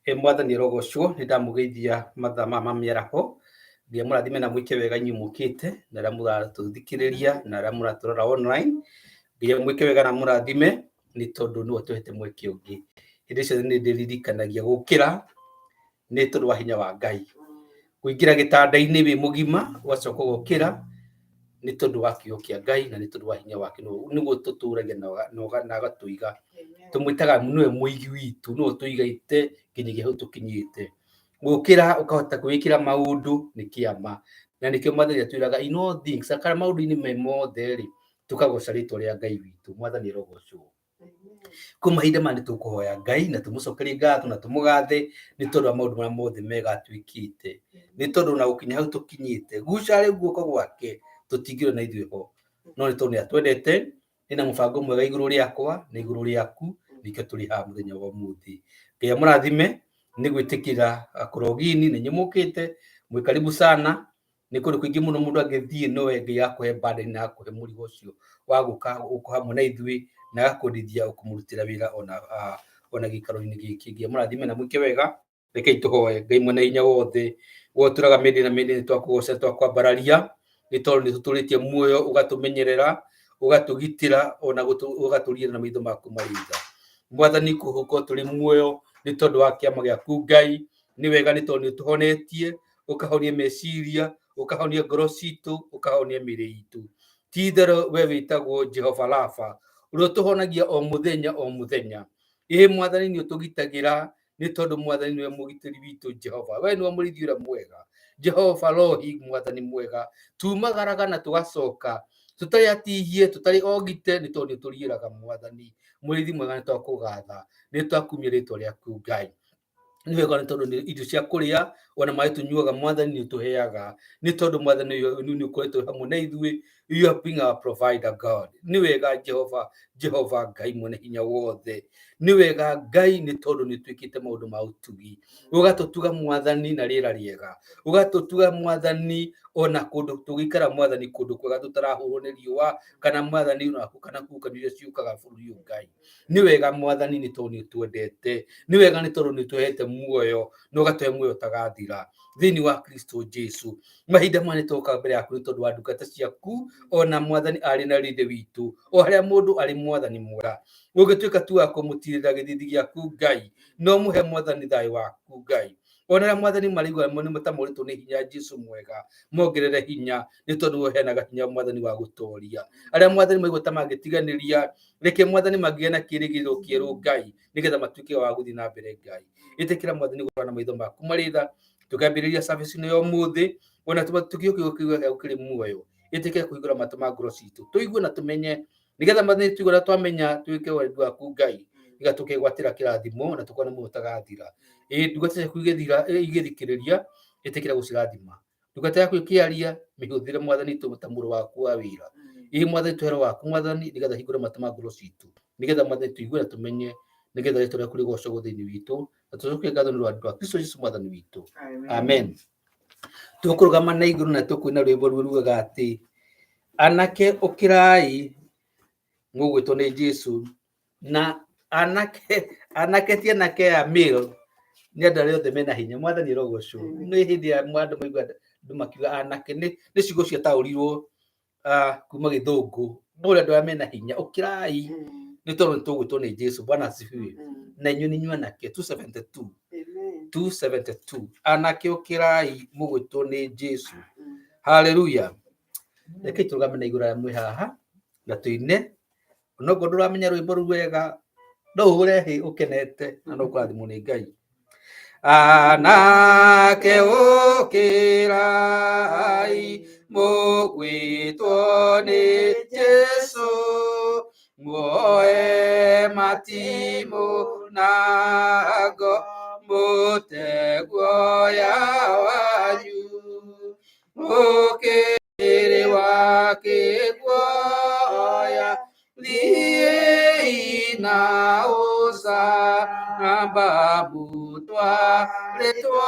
Ĩ Mwathani arogocwo, nĩ ndamũgeithia mathaa maya ma mĩaraho, Ngai amũrathime na mwĩke wega inyuĩ mũkĩte na arĩa mũratũthikĩrĩria na arĩa mũratũrora online. Ngai amwĩke wega na amũrathime nĩ tondũ nĩwe ũtũhete mweke ũngĩ. Hĩndĩ ciothe nĩ ndĩririkanagia gũkĩra nĩ tondũ wa hinya wa Ngai. Kũingĩra gĩtanda-inĩ wĩ mũgima ũgacoka ũgokĩra nĩ tondũ wa kiugo kĩa Ngai na nĩ tondũ wa hinya wake nĩguo tũtũragia na agatũiga. Tũmwĩtaga nĩwe mũigi witũ, nĩwe ũtũigĩte nginyagia hau tũkinyĩte. Gũkĩra ũkahota kwĩĩkĩra maũndũ nĩ kĩama. Na nĩkĩo Mwathani atwĩraga in all things, kana maũndũ-inĩ me mothe rĩ, tũkagoca rĩtwa rĩa Ngai witũ. Mwathani arogocwo. Kwa mahinda maya nĩ tũkũhoya Ngai na tũmũcokerie ngatho na tũmũgathe nĩ tondũ wa maũndũ marĩa mothe mega atwĩkĩte, nĩ tondũ ona gũkinya hau tũkinyĩte, guca rĩ guoko gwake tũtingĩrwo na ithuĩ ho, no nĩ tondũ nĩ atwendete, ena mũbango mwega igũrũ rĩakwa na igũrũ rĩaku, nĩkĩo tũrĩ haha mũthenya wa ũmũthĩ. Ngai amũrathime nĩ gwĩtĩkĩra kũrogini nĩ inyuĩ mũkĩte, mwĩ karibu sana. Nĩ kũndũ kũingĩ mũno mũndũ angĩthiĩ no we Ngai akũhe burden na akũhe mũrigo ũcio wa gũka gũkũ hamwe na ithuĩ na agakwendithia kũmũrutĩra wĩra ona gĩikaro-inĩ gĩkĩ. Ngai amũrathime na mwĩke wega. Rekei tũhoe. Ngai mwene hinya wothe, we ũtũraga mĩndĩ na mĩndĩ, nĩ twakũgoca twakwambararia nĩ tondũ nĩ tũtũrĩtie muoyo, ũgatũmenyerera, ũgatũgitĩra ona ũgatũrira na maitho maku marĩ tha. Mwathani, kũhũko tũrĩ muoyo nĩ tondũ wa kĩama gĩaku Ngai, nĩ wega nĩ tondũ nĩ ũtũhonetie, ũkahonia meciria, ũkahonia ngoro citũ, ũkahonia mĩĩrĩ itũ. Ti itherũ we wĩtagwo Jehova Rafa, ũrĩa ũtũhonagia o mũthenya o mũthenya. Ĩ Mwathani, nĩ ũtũgitagĩra nĩ tondũ Mwathani nĩwe mũgitĩri witũ. Jehova, we nĩwe mũrĩithi ũrĩa mwega. Jehova Rohi, Mwathani mwega, tumagaraga na tũgacoka tũtarĩ atihie, tũtarĩ ogite, nĩ tondũ nĩ ũtũriĩraga. Mwathani mũrĩithi mwega, nĩ twakũgatha, nĩ twakumia rĩtwa rĩaku Ngai. Nĩ wega nĩ tondũ nĩ irio cia kũrĩa ona maĩ tũnyuaga, Mwathani, nĩ ũtũheaga, nĩ tondũ Mwathani nĩ ũkoretwo hamwe na ithuĩ. You have been our provider, God. Nĩ wega Jehova, Jehova Ngai mwene hinya wothe, nĩ wega Ngai, nĩ tondũ nĩ ũtwĩkĩte maũndũ ma ũtugi, ũgatũtuga Mwathani na rĩera rĩega, ũgatũtuga Mwathani ona kũndũ tũgĩikara, Mwathani, kũndũ kwega tũtarahũrwo nĩ riũa kana Mwathani kana huhũkanio iria ciũkaga bũrũri ũyũ. Ngai, nĩ wega Mwathani, nĩ tondũ nĩ ũtwendete. Nĩ wega nĩ tondũ nĩ ũtũhete muoyo na ũgatũhe muoyo ũtagathira thĩinĩ wa Kristo Jesu. Mahinda maya nĩ tũka mbere yaku nĩ tondũ wa ndungata ciaku ona Mwathani arĩ na rithe witũ o harĩa mũndũ arĩ. Mwathani mwega, ũngĩtuĩka tu wa kũmũtirĩra gĩthithi gĩaku Ngai, no mũhe Mwathani thayũ waku Ngai. Ona arĩa Mwathani marĩigua nĩ ta morĩtwo nĩ hinya, Jesu mwega, mongerere hinya, nĩ tondũ we ũheanaga hinya, Mwathani, wa gũtoria. Arĩa Mwathani maigua ta mangĩtiganĩria, reke Mwathani mangĩgĩa na kĩĩrĩgĩrĩro kĩerũ Ngai, nĩgetha matuĩke wa gũthiĩ na mbere. Ngai, ĩtĩkĩra Mwathani gũkorwo na maitho maku marĩ tha tũkambĩrĩria service ĩno ya ũmũthĩ, ona tũkĩo kiugo kiugo gĩaku kĩrĩ muoyo. Ĩtĩkĩra kũhingũra matũ ma ngoro citũ tũigue na tũmenye, nĩgetha Mwathani tũigue na twamenya twĩke wendi waku Ngai, nĩgetha tũkegwatĩra kĩrathimo na tũkorwo na muoyo ũtagathira. Ĩ ndungata ciaku igĩthira igĩthikĩrĩria, ĩtĩkĩra gũcirathima. Ndungata yaku ĩkĩaria, mĩhũthĩre Mwathani ta mũrũ waku wa wĩra. Ĩ Mwathani, tũhe roho waku Mwathani, nĩgetha hingũre matũ ma ngoro citũ, nĩgetha Mwathani tũigue na tũmenye, nĩgetha rĩtwa rĩaku rĩgocagwo thĩinĩ witũ na tũcokie ngatho nĩ ũndũ wa Kristo Jesu Mwathani witũ. Amen. Tũkũrũgama na igũrũ na tũkũina rwĩmbo ruo rugaga atĩ anake ũkĩrai, mũgwĩtwo nĩ Jesu. Na anake, anake ti anake ya male, nĩ andũ arĩa othe mena hinya. Mwathani arogocwo. Nĩ hĩndĩ ya andũ maigua andũ makiuga anake nĩ ciugo ciataũrirwo kuma gĩthũngũ, no ũrĩa andũ arĩa mena hinya ũkĩrai, nĩ tondũ nĩ tũgwĩtwo nĩ Jesu. Bwana asifiwe. Na inyuĩ nĩ inyuĩ anake. 272, 272, anake ũkĩrai, mũgwĩtwo nĩ Jesu. Haleluya. Rekei tũrũgame na igũrũ arĩa mwĩ haha na tũine. Onokorwo ndũramenya rwĩmbo rũu wega, no ũhũre hĩ ũkenete na no ũkũrathimwo nĩ Ngai. Anake ũkĩrai, mũgwĩtwo nĩ Jesu, muoe matimũ na ngo, mũteguoya wanyu, ũkĩrĩ wakĩguoya, thiĩi na ũcamba, mũtwarĩtwo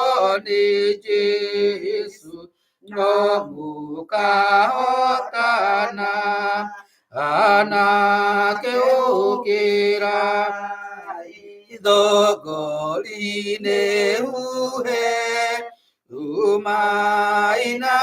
nĩ Jesu, no mũkahotana. Anake ũkĩrai. Ithogori-inĩ huhe umai na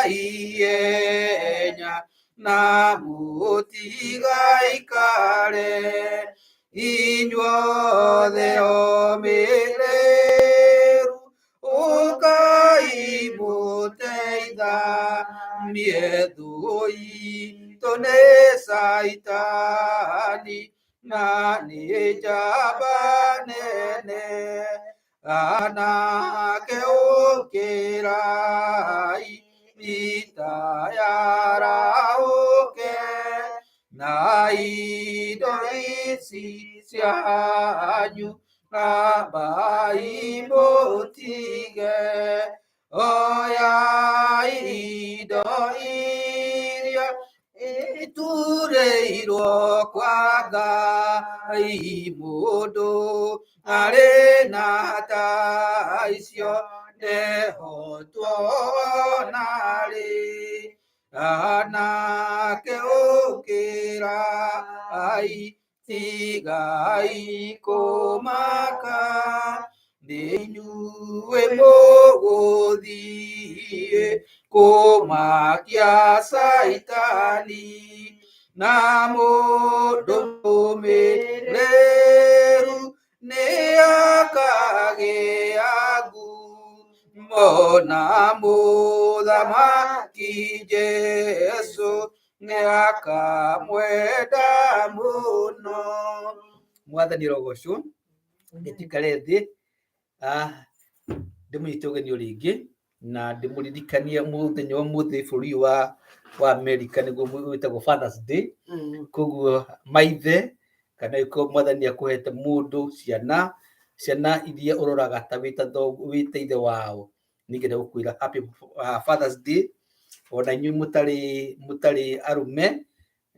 ihenya na mũtigaikare inyuothe omĩrĩru ũkai mũteithanie thũ itũ nĩ Caitani na nĩ njamba nene anake ũkĩrai ita yarahũke na indo ici cianyu ambai mũtige oyai indo iria itureirwo kwa Ngai mũndũ arĩ na ta icio ndehotwo narĩ anake ũkĩrai tigai kũmaka nĩ inyuĩ mũgũthiĩ kũmakia Caitani na mũndũ mũmĩrĩru nĩ akagĩa ngumo na mũthamaki Jesũ nĩ akamwenda mũno. Mwathani rogocwo gĩtikare thĩ ndĩmũnyite ũgeni o rĩngĩ na ndĩmũririkanie mũthenya wa ũmũthĩ bũrũri wa America nĩguo wĩtagwo Fathers Day. Koguo maithe kana ĩkorwo mwathani akũhete mũndũ ciana ciana iria ũroraga ta wĩ ta wĩ ta ithe wao, ningĩenda gũkwĩra happy Fathers Day. Ona inyuĩ mũtarĩ arũme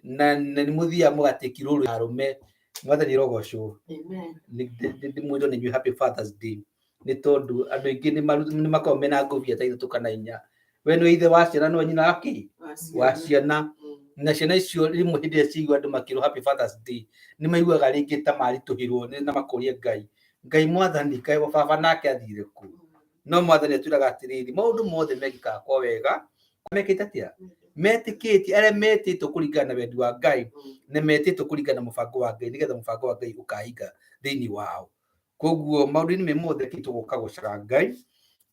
na nĩ mũthiaga mũgatĩki rũrũ ya arũme, mwathani rogocwo. Ndĩmwĩrwo nĩ inyuĩ happy Fathers Day nĩ tondũ andũ aingĩ nĩ makoragwo mena ngũbia ta ithatũ kana inya. We nĩ ithe wa ciana, nĩwe nyina wa kĩ wa ciana, na ciana icio rĩmwe hĩndĩ ĩrĩa ciaigua andũ makĩrwo happy Fathers Day nĩ maiguaga rĩngĩ ta maritũhĩrwo na makoria Ngai, Ngai mwathani kaĩ baba nake athire kũ? No mwathani atwĩraga atĩrĩrĩ, maũndũ mothe mekĩkaga kwa wega mekĩte atĩa metĩkĩtie arĩa metĩtwo kũringana na wendi wa Ngai na metĩtwo kũringana na mũbango wa Ngai nĩgetha mũbango wa Ngai ũkahinga thĩinĩ wao. Koguo maũndũ-inĩ me mothe kĩ tũgũka gũcaga Ngai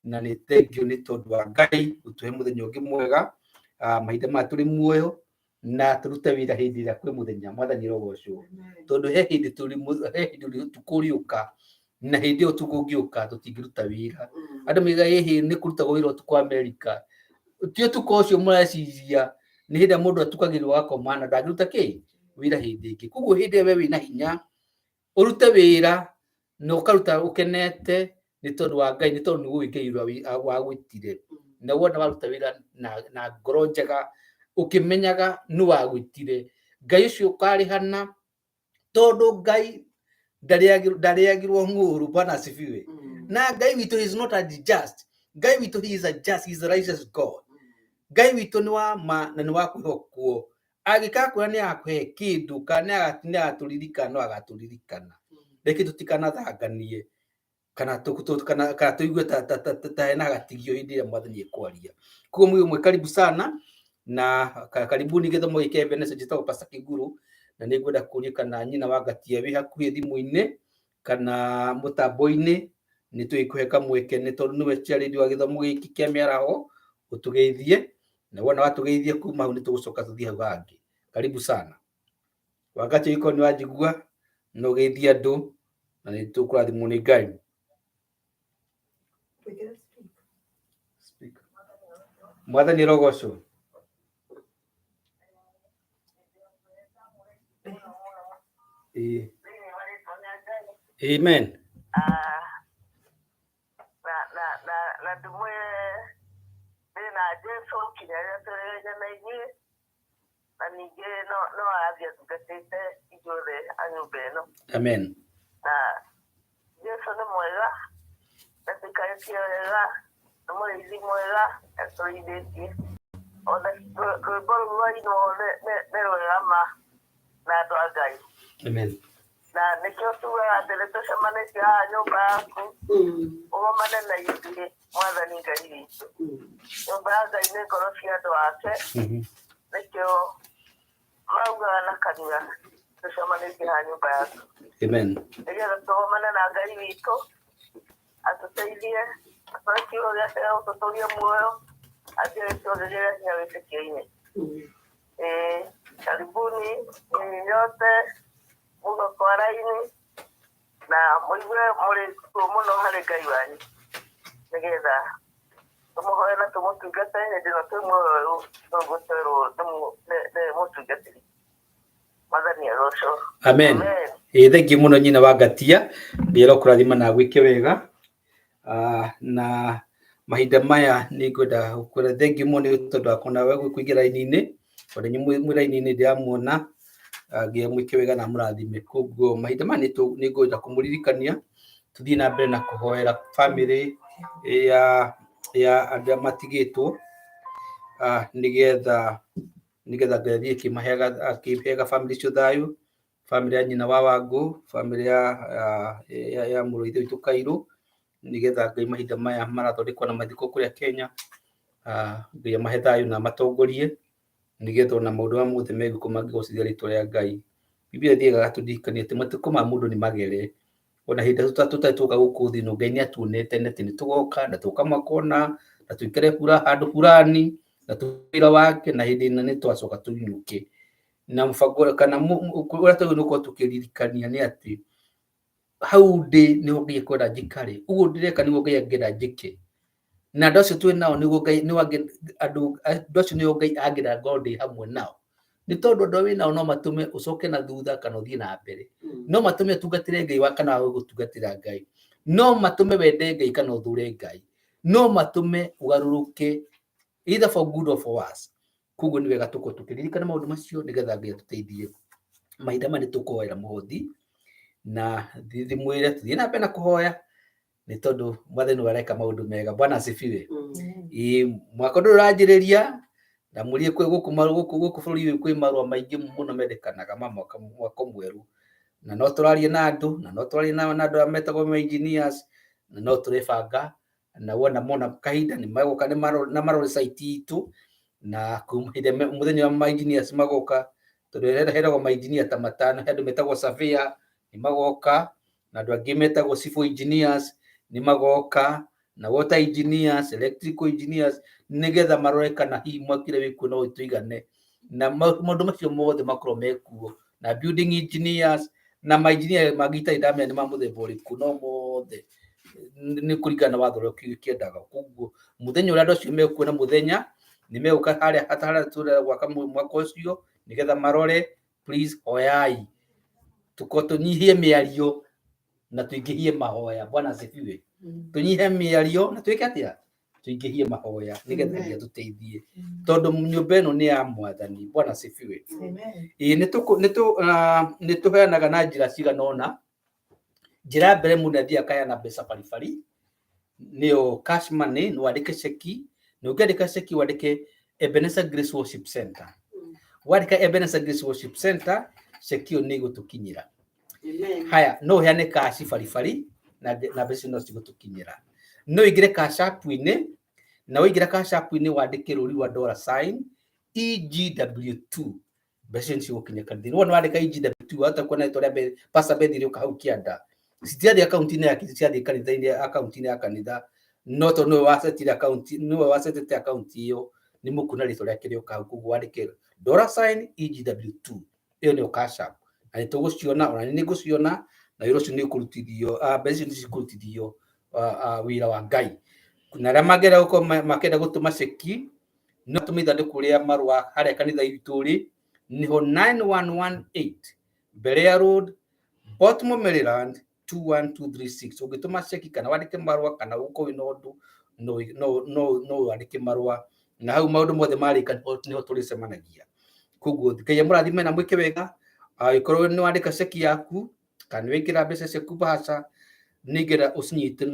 na nĩ thengiũ nĩ tondũ wa Ngai gũtũhe mũthenya ũngĩ mwega, mahinda maya tũrĩ muoyo na tũrute wĩra hĩndĩ ĩrĩa kwĩ mũthenya. Mwathani rogocwo, tondũ he hĩndĩ tũrĩ he hĩndĩ ũtukũ ũrĩũka na hĩndĩ ĩyo ũtukũ ũngĩũka tũtingĩruta wĩra. Andũ moigaga ĩhĩ nĩ kũrutagwo wĩra ũtukũ Amerika. Ti ũtukũ ũcio mũreciria, nĩ hĩndĩ ĩrĩa mũndũ atukagĩrwo agakoma na ndangĩruta kĩ wĩra hĩndĩ ĩngĩ. Koguo hĩndĩ ĩrĩa we wĩna hinya ũrute wĩra na ũkaruta ũkenete nĩ tondũ wa Ngai, nĩ tondũ nĩ ũĩ Ngai ũrĩa wagwĩtire. Na wona waruta wĩra na ngoro njega ũkĩmenyaga nĩ wagwĩtire, Ngai ũcio ũkarĩhana, tondũ Ngai ndarĩagĩrwo ng'ũrũ. Bwana asifiwe. Na Ngai witũ is not a just Ngai witũ, he is a just, he is a righteous God. Ngai witũ nĩ wa ma na nĩ wa kwĩhokwo. Angĩkakwĩra nĩ akũhe kĩndũ kana nĩ agatũririkana, no agatũririkana. Reke tũtikanathanganie kana kana tũigue ta hena gatigio hĩndĩ ĩrĩa mwathani ekwaria. Koguo mwĩ ũmwe karibu sana na karibuni gĩthomo gĩkĩ Ebenezer. Njĩtagwo Pastor Kĩguru na nĩ ngwenda kũria kana nyina wa Ngatia wĩ hakuhĩ thimũ-inĩ kana mũtambo-inĩ nĩ tũgĩkũhe kamweke nĩ tondũ nĩwe chairlady wa gĩthomo gĩkĩ kĩa mĩaraho ũtũgeithie, na wona watũgeithia kuma hau nĩ tũgũcoka tũthiĩ hau hangĩ. Karibu sana Wangatia, ikorwo nĩ wanjigua no ũgeithie andũ na nĩ tũkũrathimwo nĩ Ngai. Speak. Mwathani rogocwo. Ĩĩ. Amen. Na ndĩmwĩre ndĩ na Jesu kinya rĩrĩa tũrĩrĩire na inyuĩ, na ningĩ no arathiĩ atungatĩte ithuothe a nyũmba ĩno. Amen. Na Jesu nĩ mwega na tũikarĩtie wega, nĩ mũrĩithi mwega na tũrĩithĩtie ona rwĩmbo rũu rwainwo nĩ rwega ma na andũ a Ngai. Amen. Na nĩkĩo tugaga atĩ nĩ tũcemanĩtie haha nyũmba yaku, ũgomane na ithuĩ, Mwathani Ngai witũ. Nyũmba ya Ngai nĩ ngoro cia andũ ake, nĩkĩo maugaga na kanua tũcemanĩtie haha nyũmba yaku. Amen. Nĩgetha tũgomane na Ngai witũ, atũteithie, atũhe kiugo gĩake gĩa gũtũtũria muoyo, athiĩ agĩtuongerera hinya wĩtĩkio-inĩ. Karibuni nyinyi nyote mugo kwa raini na mũigue mũrĩ kuo mũno harĩ Ngai wanyu, nĩgetha tũmũhoe na tũmũtungate hĩndĩ ĩno twĩ muoyo ũyũ tũgũtwerwo nĩ mũtungatĩri. Mwathani agocwo. Amen. Amen. Ĩ thengiũ mũno nyina wa Ngatia, Ngai arokũrathima na agwĩke wega. Na mahinda maya nĩ ngwenda gũkwĩra thengiũ mũno nĩ tondũ wa kuona we kũingĩra raini-inĩ, ona inyuĩ mwĩ raini-inĩ ndĩramuona, Ngai amwĩke wega na amũrathime. Koguo mahinda maya nĩ ngwenda kũmũririkania tũthiĩ na mbere na kũhoera bamĩrĩ ya andũ arĩa matigĩtwo, nĩgetha Ngai athiĩ akĩmaheaga bamĩrĩ icio thayũ, bamĩrĩ ya nyina wa Wangũ, bamĩrĩ ya mũrũ wa ithe witũ Kairũ, nĩgetha Ngai mahinda maya marathondekwo na mathiko kũrĩa Kenya, Ngai amahe thayũ na amatongorie, nĩgetha ona maũndũ maya mothe megwĩkwo mangĩgocithia rĩtwa rĩa Ngai. Biblia ĩthiaga ĩgatũririkania atĩ matukũ ma mũndũ nĩ magere, ona hĩndĩ ĩrĩa tũtarĩ twoka gũkũ thĩ ĩno, Ngai nĩ atuonete atĩ nĩ tũgoka na tũgoka mwaka ũna, na tũikare handũ fulani, na tũrute wĩra wake, na hĩndĩ ĩna nĩ twacoka tũinũke. Na mũbango kana ũrĩa twagĩrĩirwo nĩ gũkorwo tũkĩririkania nĩ atĩ hau ndĩ nĩho Ngai ekwenda njikare, ũguo ndĩreka nĩguo Ngai angĩenda njĩke, na andũ acio twĩ nao nĩguo Ngai, nĩo angĩ, andũ, andũ acio nĩo Ngai angĩenda ngorwo ndĩ hamwe nao, nĩ tondũ andũ arĩa wĩ nao no matũme ũcoke na thutha kana ũthiĩ na mbere, no matũme ũtungatĩre Ngai wa kana wage gũtungatĩra Ngai, no matũme wende Ngai kana ũthure Ngai, no matũme ũgarũrũke either for good or for worse. Koguo nĩ wega tũkorwo tũkĩririkana maũndũ macio nĩgetha Ngai atũteithie. Mahinda maya nĩ tũkũhoera mũhothi, na ndĩmwĩre tũthiĩ na mbere na kũhoya, nĩ tondũ Mwathani nĩwe areka maũndũ mega. Bwana asifiwe. Ĩĩ, mwaka ũyũ ũranjĩrĩria na mũrie kwĩ gũkũ gũkũ bũrũri ũyũ kwĩ marũa maingĩ mũno mendekanaga ma mwaka mwerũ, na no tũraria na andũ, na no tũraria na andũ arĩa metagwo ma engineers, na no tũrebanga, na wona mona kahinda nĩ magoka na marore site itũ, na kuma hĩndĩ ĩrĩa mũthenya wa ma engineers magoka, tondũ heragwo ma engineer ta matano, he andũ metagwo surveyor nĩ magoka, na andũ angĩ metagwo civil engineers nĩ magoka, na water engineers, electrical engineers, nĩgetha marore kana hihi mwaki ũrĩa wĩkuo no ũtũigane, na maũndũ macio mothe makorwo mekuo, na building engineers, na ma engineer mangĩ itarĩ ndamenya nĩ ma mũthemba ũrĩkũ, no mothe nĩ kũringana na watho ũrĩa ũkĩendaga. Koguo mũthenya ũrĩa andũ acio mekuo na mũthenya nĩ megũka harĩa harĩa tũrenda gwaka mwako ũcio, nĩgetha marore. Please hoyai, tũkorwo tũnyihie mĩario na tũingĩhie mahoya. Bwana asifiwe. Tũnyihie mĩario na twĩke atĩa? Tũingĩhie mahoya nĩgetha Ngai atũteithie, tondũ nyũmba ĩno nĩ ya Mwathani. Bwana asifiwe. Ĩĩ, nĩ tũheanaga na njĩra cigana ũna. Njĩra ya mbere, mũndũ athiaga akaheana mbeca baribari, nĩyo cash money. No wandĩke ceki, na ũngĩandĩka ceki wandĩke Ebenezer Grace Worship Center. Wandĩka Ebenezer Grace Worship Center, ceki ĩyo nĩ ĩgũtũkinyĩra. Haya, no ũheane cash baribari na mbeca icio no cigũtũkinyĩra. No ũingĩre Cash App-inĩ, na waingĩra Cash App-inĩ wandĩke rũri rwa dollar sign EGW2, mbeca icio nĩ cigũkinya kanitha-inĩ. Wona wandĩka EGW2, wahota kuona rĩtwa rĩa Pastor Beth rĩũka hau kĩanda. Citirathiĩ akaunti-inĩ yake, cirathiĩ kanitha-inĩ, akaunti-inĩ ya kanitha, no tondũ nĩwe wacetire akaunti, nĩwe wacetete akaunti ĩyo, nĩ mũkuona rĩtwa rĩake rĩũka hau. Koguo wandĩke dollar sign EGW2, ĩyo nĩyo Cash App, na nĩ tũgũciona, ona nĩ ngũciona, na wĩra ũcio nĩ ũkũrutithio, mbeca icio nĩ cikũrutithio wĩra wa Ngai. Na arĩa mangĩenda gũkorwo makĩenda gũtũma ceki, no tũme ithandũkũ rĩa marũa harĩa kanitha itũ rĩ, nĩho 9118 Berea Road, Baltimore, Maryland 21236. Ũngĩtũma ceki kana wandĩke marũa kana ũkorwo wĩna ũndũ, no wandĩke marũa, na hau maũndũ mothe marĩka nĩho tũrĩcemanagia. Koguo Ngai amũrathime na mwĩke wega. Angĩkorwo nĩ wandĩka ceki yaku kana nĩ wekĩra mbeca ciaku bahasha, nĩngĩenda ũcinyite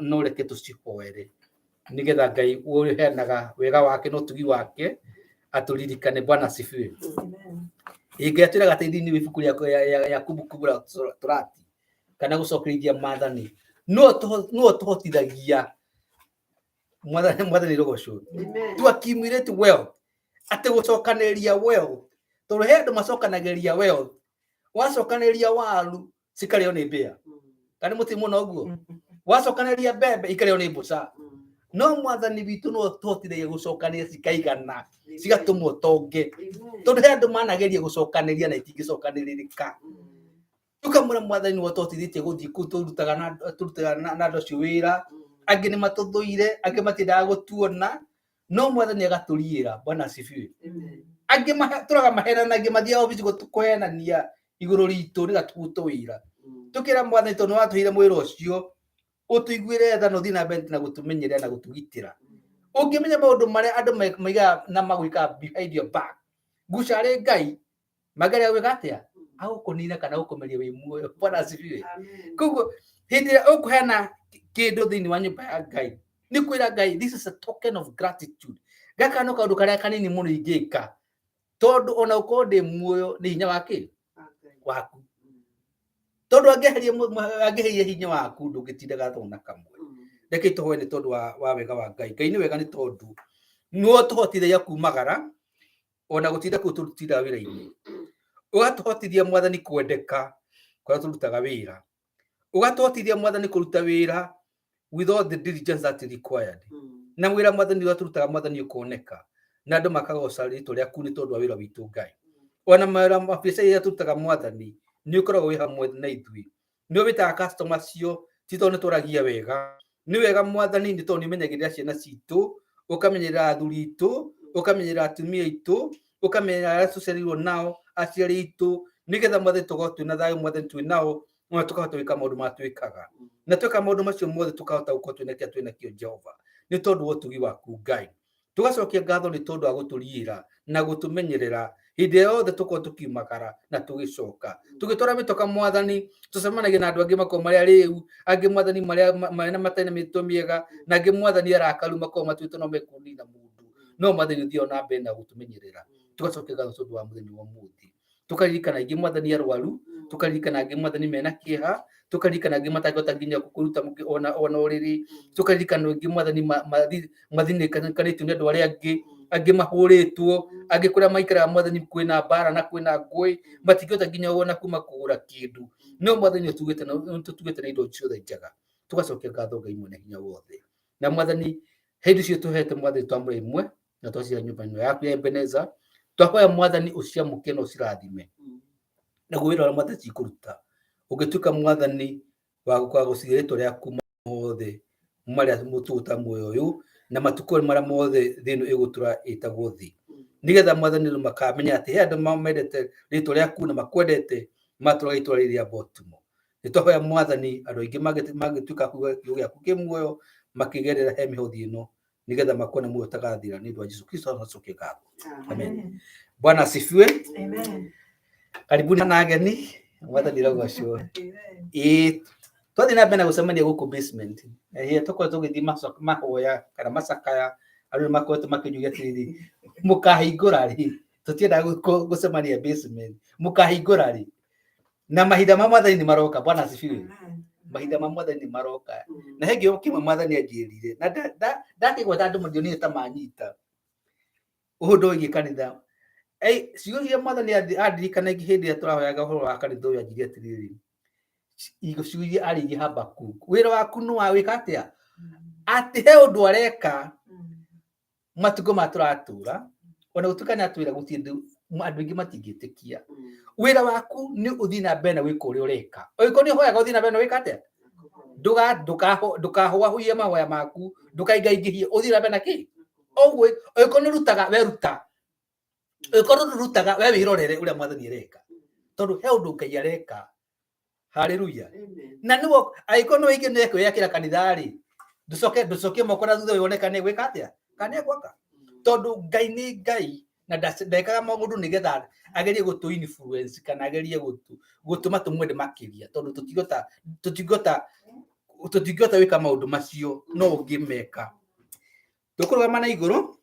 na ũreke tũcihoere, nĩgetha Ngai ũheanaga wega wake na ũtugi wake atũririkane. Bwana asifiwe. Ngai atwĩraga atĩ thĩinĩ wa ibuku rĩa Kumbukumbu la Torati kana gũcokereria maathani no tũhotithagia mwathani rũgocwo to accumulate wealth, atĩ gũcokanĩrĩria wealth, tondũ he andũ macokanagĩrĩria wealth, wacokanĩrĩria waru cikarĩo nĩ mbĩa, kana mũti mũno ũguo, wacokanĩrĩria mbembe ikarĩo nĩ mbũca. No mwathani witũ no tũhotithagia gũcokanĩrĩria cikaigana cigatũmwo tonge, tondũ he andũ manageria gũcokanĩrĩria na itingĩcokanĩrĩrĩka. Tukamwĩra mwathani nĩwe ũtũhotithĩtie gũthiĩ kũu tũrutaga na andũ acio wĩra, angĩ nĩ matũthũire, angĩ matiendaga gũtuona, no mwathani agatũriĩra. Bwana asifiwe. Angĩ tũraga mahenanagia, mathiaga obici kũhenania igũrũ ritũ nĩgetha tũrutwo wĩra. Tũkĩra mwathani tondũ nĩwatũheire mwĩra ũcio, ũtũiguĩre tha na ũthiĩ na mbere na gũtũmenyerera na gũtũgitĩra. Ũngĩmenya maũndũ marĩa andũ maigaga na magwĩkaga behind your back, gucarĩ Ngai mageria gwĩka atĩa? Agũkũnina kana agũkũmeria wĩ muoyo. Bwana asifiwe. Koguo hĩndĩ ĩrĩa ũkũheana kĩndũ thĩinĩ wa nyũmba ya Ngai, nĩ kwĩra Ngai this is a token of gratitude. Gaka no kaũndũ karĩa kanini mũno ingĩka, tondũ ona ũkorwo ndĩ muoyo nĩ hinya wa kĩ waku, tondũ angĩeheria hinya waku ndũngĩtinda gathona kamwe. Reke tũhoe nĩ tondũ wa wega wa Ngai. Ngai nĩ wega nĩ tondũ nĩwe ũtũhotithagia kumagara ona gũtinda kũu tũtindaga wĩra-inĩ, ũgatũhotithia mwathani kwendeka kũrĩa tũrutaga wĩra, ũgatũhotithia mwathani kũruta wĩra with all the diligence that is required, na wĩra mwathani ũrĩa tũrutaga mwathani ũkoneka na andũ makagoca rĩtwa rĩaku nĩ tondũ wa wĩra witũ Ngai. Ona mawĩra ma biacara iria tũrutaga mwathani nĩ ũkoragwo wĩ hamwe na ithuĩ, nĩ wĩtaga customer cio ti tondũ nĩ twaragia wega, nĩ wega mwathani nĩ tondũ nĩ ũmenyagĩrĩra ciana citũ, ũkamenyerera athuri aitũ, ũkamenyerera atumia aitũ, ũkamenyerera arĩa tũciarĩirwo nao, aciari aitũ, nĩgetha mwathani tũkorwo twĩna thayũ mwathani twĩ nao, ona tũkahota gwĩka maũndũ marĩa twĩkaga, na tweka maũndũ macio mothe tũkahota gũkorwo twĩna kĩrĩa twĩna kĩo Jehova, nĩ tondũ wa ũtugi waku Ngai. Tũgacokia ngatho nĩ tondũ wa gũtũriĩra na gũtũmenyerera hĩndĩ yothe tũkorwo tũkiumagara na tũgĩcoka tũgĩtwara mĩtoka mwathani, tũcemanagia na andũ angĩ makorwo marĩ arĩu, angĩ mwathani marĩa na matarĩ na mĩtwe mĩega, na angĩ mwathani arakaru makorwo matuĩte no mekũnina mũndũ, no mwathani ũthiaga na mbere na gũtũmenyerera. Tũgacokia ngatho tondũ wa mũthenya wa ũmũthĩ, tũkaririkana aingĩ mwathani arwaru, tũkaririkana angĩ mwathani mena kĩeha, tũkaririkana angĩ matangĩhota nginya kũruta ona ũrĩrĩ, tũkaririkana angĩ mwathani mathinĩkanĩtio nĩ andũ arĩa angĩ, angĩ mahũrĩtwo, angĩ kũrĩa maikaraga mwathani kwĩna mbara na kwĩna ngũĩ, matingĩhota nginya ona kuma kũgũra kĩndũ, no mwathani ũtugĩte na indo ciothe njega. Tũgacokia ngatho Ngai mwene hinya wothe, na mwathani hĩndĩ cio tũhete mwathani twamũre imwe na twaciha nyũmba ĩno yaku ya Ebeneza, twahoya mwathani ũciamũke na ũcirathime, naguo wĩra ũrĩa mwathani cikũruta ũngĩtuĩka mwathani wa gũciria rĩtwa rĩaku mothe marĩa mũtũgũta muoyo ũyũ na matukũ marĩa mothe thĩ ĩno ĩgũtũra ĩtagwo thĩ, nĩgetha mwathani andũ makamenya atĩ he andũ mendete rĩtwa rĩaku na makwendete matũraga itũra rĩrĩ rĩa Baltimore. Nĩ twahoya mwathani andũ aingĩ mangĩtuĩka kuuga kiugo gĩaku kĩ muoyo makĩgerera he mĩhothi ĩno, nĩgetha makone muoyo ũtagathira nĩ ũndũ wa Jesu Kristo acokie ngatho. Amen. Bwana asifiwe. Amen. Karibuni na ageni mwathani rogocwo. Ĩĩ twathiĩ na mbere na gũcemania gũkũ basement, ĩĩ tũkoretwo tũgĩthiĩ mahoya kana macakaya, andũ nĩ makoretwo makĩnjũria atĩrĩrĩ, mũkahingũra rĩ? Tũtiendaga gũcemania basement, mũkahingũra rĩ? Na mahinda ma mwathani nĩ maroka. Bwana asifiwe. Mahinda ma mwathani nĩ maroka, na he kĩo kĩmwe mwathani anjĩrire na ndakĩgweta andũ mandionire ta manyita ũndũ wĩgiĩ kanitha. Ciugo iria mwathani andirikanagia hĩndĩ ĩrĩa tũrahoyaga ũhoro wa kanitha ũyũ, anjĩrire atĩrĩrĩ, ciugo iria arĩirie Habakkuk, wĩra waku nĩ wa wĩka atĩa? Atĩ he ũndũ areka matukũ ma tũratũra, ona gũtuĩka nĩ atwĩra gũtirĩ andũ aingĩ matingĩtĩkia. Wĩra waku nĩ ũthiĩ na mbere na gwĩka ũrĩa ũreka, ũngĩkorwo nĩ ũhoyaga ũthiĩ na mbere na gwĩka atĩa? Ndũkahũahũie mahoya maku, ndũkaingaingĩhie, ũthiĩ na mbere na kĩ ũguo. Ũngĩkorwo nĩ ũrutaga, we ruta, ũngĩkorwo ndũrutaga, we wĩrorere ũrĩa mwathani areka, tondũ he ũndũ Ngai areka. Haleluya. Na nĩguo angĩkorwo nĩ waingĩ nĩ kwĩyakĩra kanitha rĩ, ndũcoke moko na thutha wone kana gwĩka atĩa, kana gwaka, tondũ Ngai nĩ Ngai na ndekaga maũndũ nĩgetha agerie gũtũ influence kana agerie gũtũma tũmwende makĩria, tondũ tũtingĩhota gwĩka maũndũ macio, no ũngĩmeka. Tũkũrũgama na igũrũ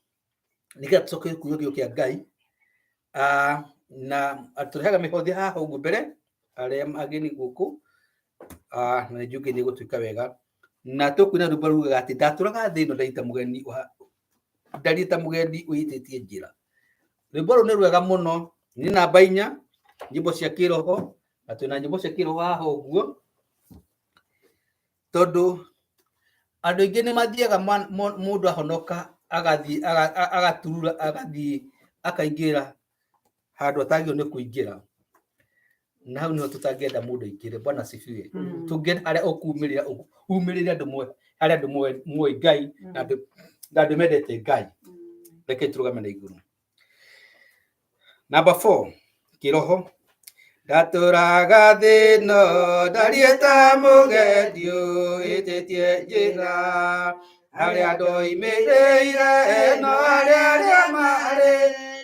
nĩgetha tũcoke kuuga kiugo kĩa Ngai. Na atũrehaga mĩhothi haha ũguo mbere arĩa ageni gũkũ, na nĩ njuge nĩ gũtuĩka wega. Na tũkuina rwĩmbo rugaga atĩ ndatũraga thĩ ĩno ndariĩ ta mũgeni ndariĩ ta mũgendi ũhĩtĩtie njĩra. Rwĩmbo rũu nĩ rwega mũno, nĩ namba 4, nyĩmbo cia kĩroho, na twĩna nyĩmbo cia kĩroho haha ũguo, tondũ andũ aingĩ nĩ mathiaga mũndũ ahonoka agathiĩ agaturura agathiĩ akaingĩra handũ atagĩrĩirwo nĩ kũingĩra, na hau nĩho tũtangĩenda mũndũ aingĩre. Bwana asifiwe. Tũngĩenda harĩa ũkumĩrĩra umĩrĩre andũ harĩa andũ moĩ Ngai na andũ mendete Ngai. Reke tũrũgame na igũrũ. Number 4, kĩroho. Ndatũraga thĩ ĩno ndariĩ ta mũgendi ũhĩtĩtie njĩra, harĩa ndoimĩrĩire no harĩa arĩa marĩ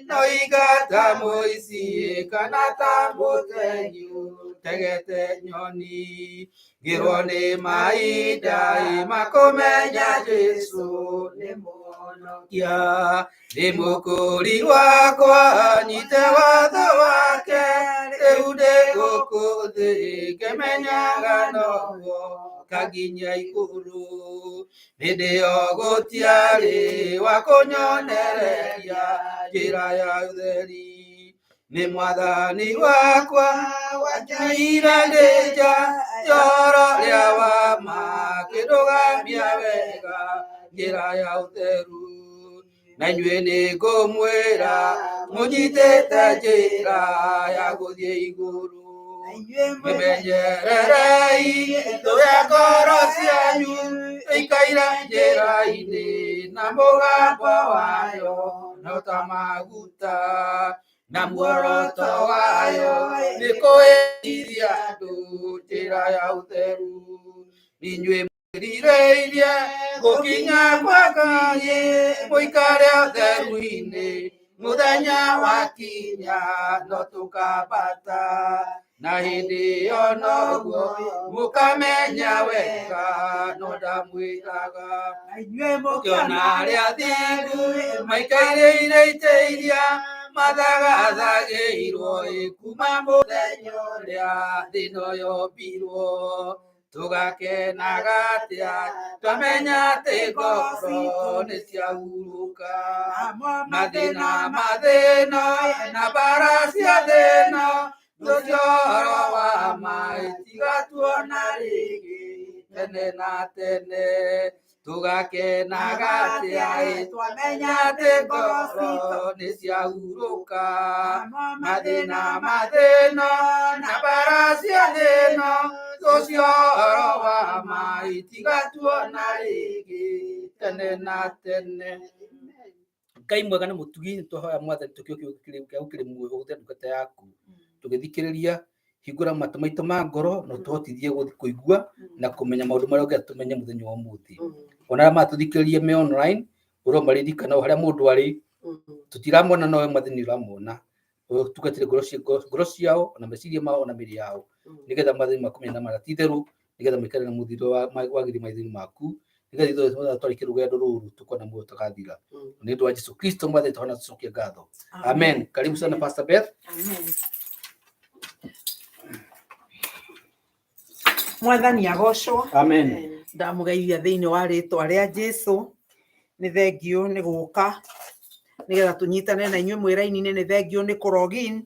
no iga ta mũici kana ta mũtegi ũtegete nyoni. Ngĩrwo nĩ mahinda makũmenya Jesũ nĩ mũhonokia, nĩ mũkũri wakwa, nyite watho wake, rĩu ndĩ gũkũ thĩ ngĩmenyaga noguo kaginya igũrũ. Hĩndĩ ĩyo gũtiarĩ wa kũnyonereria njĩra ya ũtheri, nĩ mwathani wakwa wanjĩire ndĩ nja njoro rĩa wama, kĩndũgamia wega njĩra ya ũtheru. Na inyuĩ nĩ ngũmwĩra mũnyitĩte njĩra ya gũthiĩ igũrũ, mwĩmenyererei tũrĩa ngoro cianyu ĩikaire njĩra-inĩ, na mũgambo wayo no ta maguta, na muoroto wayo nĩ kũhĩtithia andũ njĩra ya ũtheru. Inyuĩ mwĩrirĩirie gũkinya kwa Ngai, mũikare ũtheru-inĩ, mũthenya wakinya no tũkambata, na hĩndĩ ĩyo noguo mũkamenya wega no ndamwĩraga. Mũkĩona arĩa athingu maikarĩire itĩ iria mathagathagĩirwo kuma mũthenya ũrĩa thĩ ĩno yombirwo, tũgakenaga atĩa twamenya atĩ ngoro nĩ ciahurũka. Mathĩna mathĩna na mbara cia thĩna, ũcio wa ma tigatuona rĩngĩ tene na tene. Tũgakenaga atĩa twamenya atĩ ngoro nĩ ciahurũka. Mathĩna mathĩna na mbara cia thĩna, ũcio wa ma tigatuona rĩngĩ tene na tene. Ngai mwega na mũtugi, nĩ twahoya mwathani tũkĩo kĩu kĩrĩ muoyo ũhũthĩre ndungata yaku tũgĩthikĩrĩria, hingũra matũ maitũ ma ngoro na ũtũhotithie kũigua na kũmenya maũndũ marĩa ũngĩenda tũmenye mũthenya wa ũmũthĩ. Ona arĩa maratũthikĩrĩria me online, ũromaririkana o harĩa mũndũ arĩ, tũtiramona nowe mwathani ũramona, ũtungatĩre ngoro ciao na meciria mao na mĩĩrĩ yao, nĩgetha mwathani makũmenye na mara ti itherũ, nĩgetha maikare na mũthiro wagĩrĩire maitho-inĩ maku, nĩgetha ithuothe twarĩkia rũgendo rũrũ tũkona muoyo ũtagathira. Nĩ ũndũ wa Jesu Kristo mwathani tũhona tũcokie ngatho. Amen. Karibu sana Pastor Beth. Amen. Mwathani agocwo. Amen. Ndamũgeithia thĩinĩ wa rĩtwa rĩa Jesu. Nĩ thengiũ nĩ gũka nĩgetha tũnyitane na inyuĩ mwĩ raini-inĩ. Nĩ thengiũ nĩ kũrogin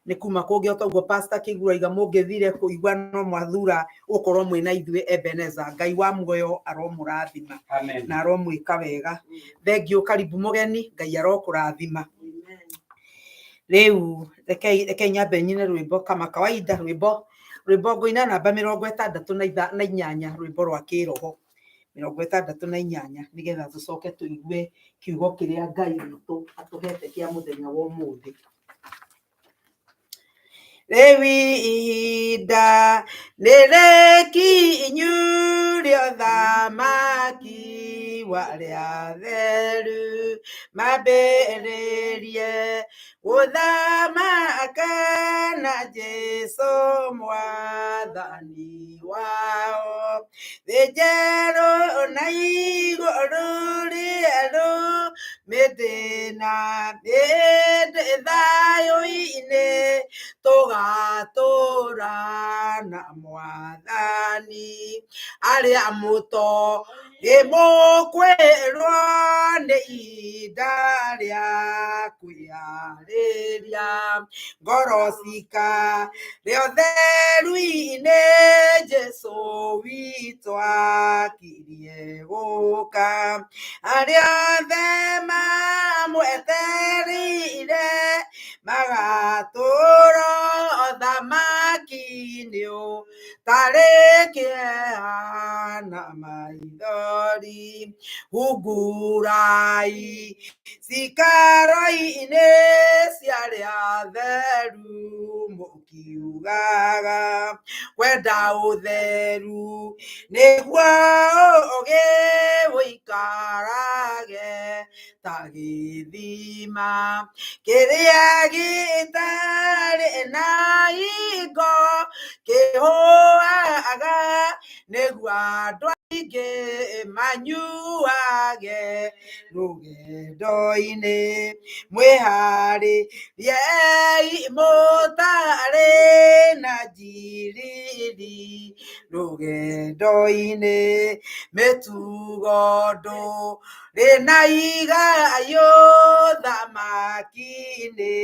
nĩ kuma kũngĩ o toguo Pastor Kĩguro aiga mũngĩthire kũigua no mwathura gũkorwo mwĩna ithuĩ Ebeneza. Ngai wa muoyo aromũrathima Amen. na aromwĩka wega. Thengiũ, karibu mũgeni, Ngai arokũrathima. Rĩu rekei nyambe nyine rwĩmbo kama kawaida, rwĩmbo ngũina namba 68, rwĩmbo rwa kĩroho 68, nĩgetha tũcoke tũigue kiugo kĩrĩa Ngai witũ atũhete kĩa mũthenya wa ũmũthĩ. Rĩu ihinda nĩ rĩkinyu rĩa ũthamaki wa arĩa atheru mambĩrĩrie gũthamaka na Jesũ mwathani wao. Thĩ njerũ na igũrũ rĩerũ Mĩndĩ na mĩndĩ thayũ-inĩ tũgatũra na mwathani arĩa mũto ĩmũkwĩrwo nĩ ihinda rĩa kwĩharĩria ngoro cika rĩotheru-inĩ Jesũ witũ akirie gũka arĩa othe mamwetereire magatũra ũthamaki-inĩ ũtarĩ kĩeha na maithori hungurai cikaro-inĩ cia arĩa atheru mũkiugaga kwenda ũtheru nĩguo ũgĩ ũikarage ta gĩthima kĩrĩa gĩtarĩ na hingo kĩhũaga nĩguo andũ aingĩ manyuage rũgendo-inĩ mwĩharĩriei mũtarĩ na njiriri rũgendo-inĩ mĩtugo ndũrĩ na igayo thamaki-inĩ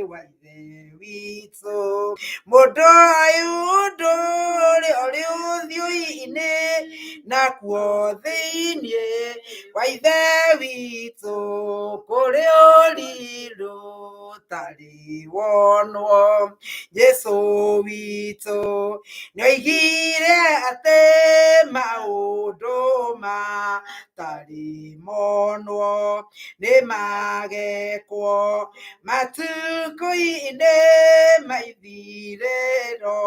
wa ithe witũ mũndũ ũyũ ndũrĩ ũrĩ ũthiũ-inĩ nakuo thĩinĩ wa ithe witũ kũrĩ ũrirũ ũtarĩ wonwo Jesũ witũ nĩoigire atĩ maũndũ matarĩ monwo nĩ magekwo matukũ-inĩ maithirĩro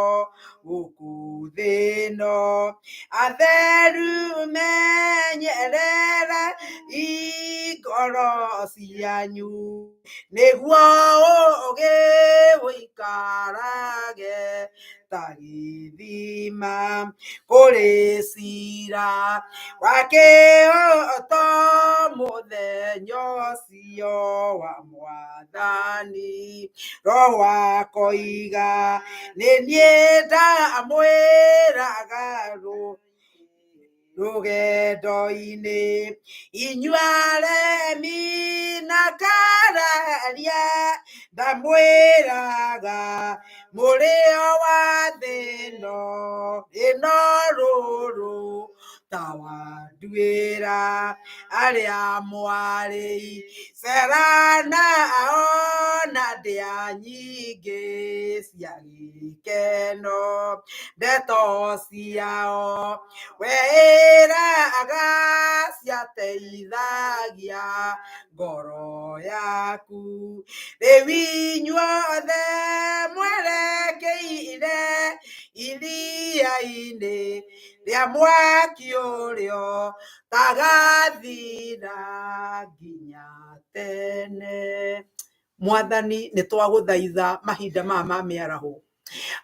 gũkũ thĩ ĩno atheru menyerera ngoro cianyu nĩguo ũgĩ ũikarage ta gĩthima kũrĩ cira wa kĩhooto mũthenya ũcio wa mwathani roho akoiga nĩ niĩ ndamwĩraga rũgendo-inĩ inyuĩ aremi na kararia ndamwĩraga mũrĩo wa thĩ ĩno ĩno rũrũ ta wa nduĩra arĩa mwarĩ cera nao na ndĩa nyingĩ cia gĩkeno ndeto ciao weĩraga ciateithagia ngoro yaku rĩu inyuothe mwerekeire iria-inĩ rĩa mwaki ũrĩa ũtagathira nginya tene. Mwathani nĩ twagũthaitha mahinda maya ma mĩaraho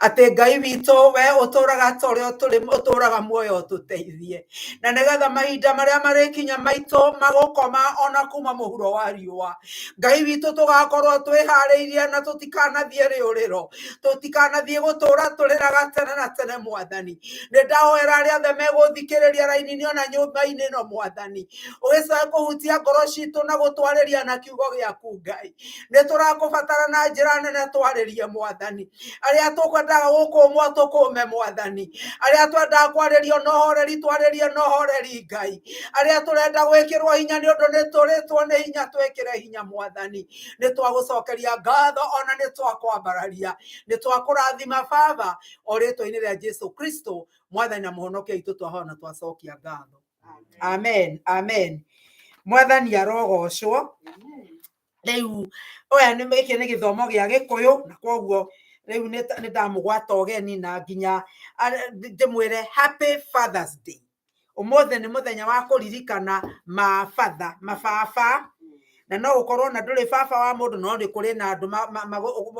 atĩ Ngai witũ we ũtũraga ta ũrĩa ũtũraga muoyo ũtũteithie na nĩgetha mahinda marĩa marĩkinya maitũ magũkoma ona kuma mũhuro wa riũa Ngai witũ tũgakorwo twĩharĩirie na tũtikanathiĩ rĩũrĩro tũtikanathiĩ gũtũra tũrĩraga tene na tene mwathani nĩ ndahoera arĩa othe megũthikĩrĩria raini-inĩ ona nyũmba-inĩ ĩno mwathani ũgĩcoke kũhutia ngoro citũ na gũtwarĩria na kiugo gĩaku Ngai nĩ tũrakũbatara na njĩra nene twarĩrie mwathani arĩa tũkwendaga gũkũmwo tũkũme mwathani arĩa twendaga kwarĩrio na ũhoreri twarĩrie na ũhoreri Ngai arĩa tũrenda gwĩkĩrwo hinya nĩ ũndũ nĩ tũrĩtwo nĩ hinya twĩkĩre hinya mwathani nĩ twagũcokeria ngatho ona nĩ twakwambararia nĩ twakũrathima baba o rĩtwa-inĩ rĩa Jesu Kristo mwathani na mũhonokia witũ twahoya na twacokia ngatho amen amen mwathani arogocwo rĩu oya nĩ gĩkĩ nĩ gĩthomo gĩa gĩkũyũ na koguo rĩu nĩ ndamũgwata ũgeni na nginya ndĩmwĩre happy Father's Day ũmũthĩ nĩ mũthenya wa kũririkana mabatha mababa Na no ũkorwo na ndũrĩ baba wa mũndũ, no nĩ kũrĩ na andũ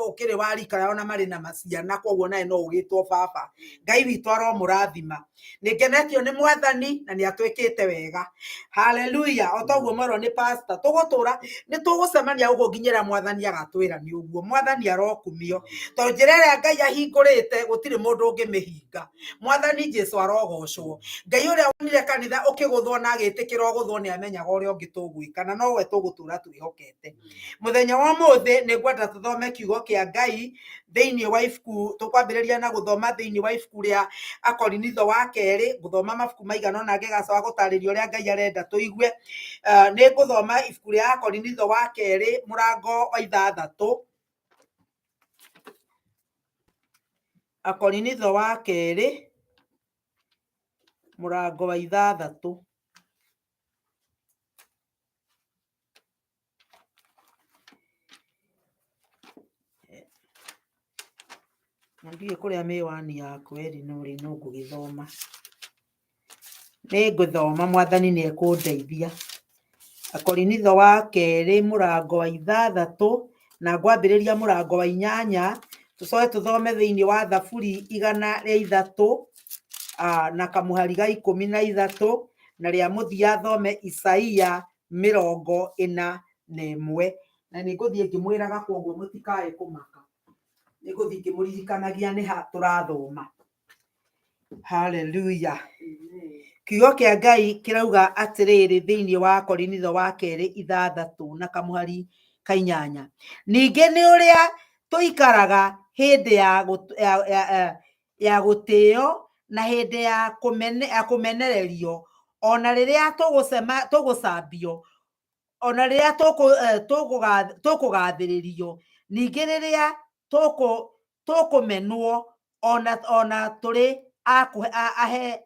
ũkĩrĩ wa rika yao na marĩ na maciana, koguo nawe no ũgĩtwo baba. Ngai witũ aromũrathima. Nĩ ngenetio nĩ Mwathani na nĩ atwĩkĩte wega. Haleluya. O toguo mwerwo nĩ pastor, tũgũtũra nĩ tũgũcemania gũkũ nginyĩra Mwathani agatwĩra nĩ ũguo. Mwathani arokumio, tondũ njĩra ĩrĩa Ngai ahingũrĩte gũtirĩ mũndũ ũngĩmĩhinga. Mwathani Jesu arogocwo. Ngai ũrĩa wonire kanitha ũkĩgũthwo na agĩtĩkĩra ũgũthwo nĩ amenyaga ũrĩa ũngĩ tũgwĩka, na nowe tũgũtũra twĩhokete. Mũthenya wa ũmũthĩ nĩ ngwenda tũthome kiugo kĩa Ngai thĩinĩ wa ibuku, tũkwambĩrĩria na gũthoma thĩinĩ wa ibuku rĩa Akorinitho wa kerĩ, ngũthoma mabuku maigana ũna ngĩgacoka gũtarĩria ũrĩa Ngai arenda tũigue. Nĩ ngũthoma ibuku rĩa Akorinitho wa kerĩ mũrango wa 6. Akorinitho wa kerĩ mũrango wa 6. Na ndiũĩ kũrĩa mĩwani yakwa ĩrĩ, no rĩ, no ngũgĩthoma. Nĩ ngũthoma, Mwathani nĩ ekũndeithia. Akorinitho wa kerĩ mũrango wa 6, na ngwambĩrĩria mũrango wa 8, tũcoke tũthome thĩinĩ wa Thaburi 103, na kamũhari ga 13, na rĩa mũthia thome Isaia 41. Na nĩ ngũthiĩ ngĩmwĩraga, koguo mũtikae kũmaka. Nĩ ngũthiĩ ngĩmũririkanagia nĩ ha tũrathoma. Haleluya. Kiugo kĩa Ngai kĩrauga atĩrĩrĩ thĩinĩ wa Korinitho wa kerĩ 6 na kamũhari ka 8. Ningĩ nĩ ũrĩa tũikaraga hĩndĩ ya gũtĩo na hĩndĩ ya kũmenererio, ona rĩrĩa tũgũcambio, ona rĩrĩa tũkũgathĩrĩrio, ningĩ rĩrĩa tũkũmenwo, ona tũrĩ ahe,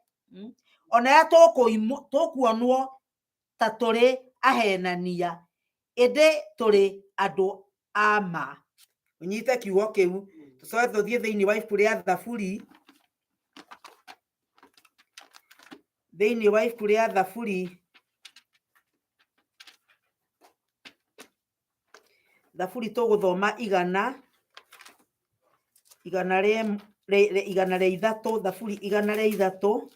ona rĩrĩa tũkuonwo ta tũrĩ ahenania, ĩndĩ tũrĩ andũ a ma. Ũnyite kiugo kĩu. Tũcoke tũthiĩ thĩinĩ wa ibuku rĩa Thaburi. Thĩinĩ wa ibuku rĩa Thaburi. Thaburi tũgũthoma 103, Thaburi 103,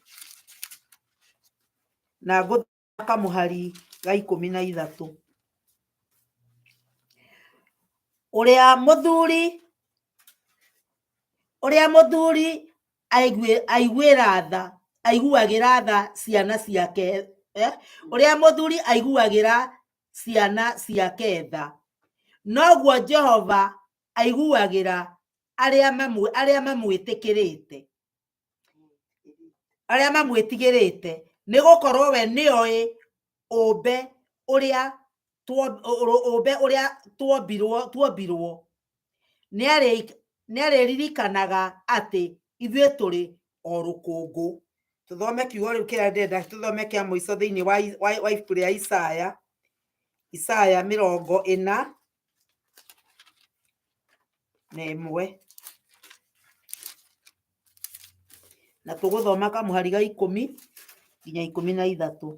na ngũthoma kamũhari ga 13. Ũrĩa mũthuri aiguagĩra tha ciana ciake, ũrĩa mũthuri aiguagĩra ciana ciake tha, noguo Jehova aiguagĩra arĩa mamwĩtĩkĩrĩte, arĩa mamwĩtigĩrĩte, nĩ gũkorwo we nĩoĩ ũmbe ũrĩa tuombirwo. Nĩarĩririkanaga atĩ ithuĩ tũrĩ o rũkũngũ. Tũthome kiugo rĩu kĩrĩa ndĩrenda tũthome kĩa mũico thĩinĩ wa ibuku rĩa Isaya, Isaya 41, na tũgũthoma kamũhari ga 10 nginya 13.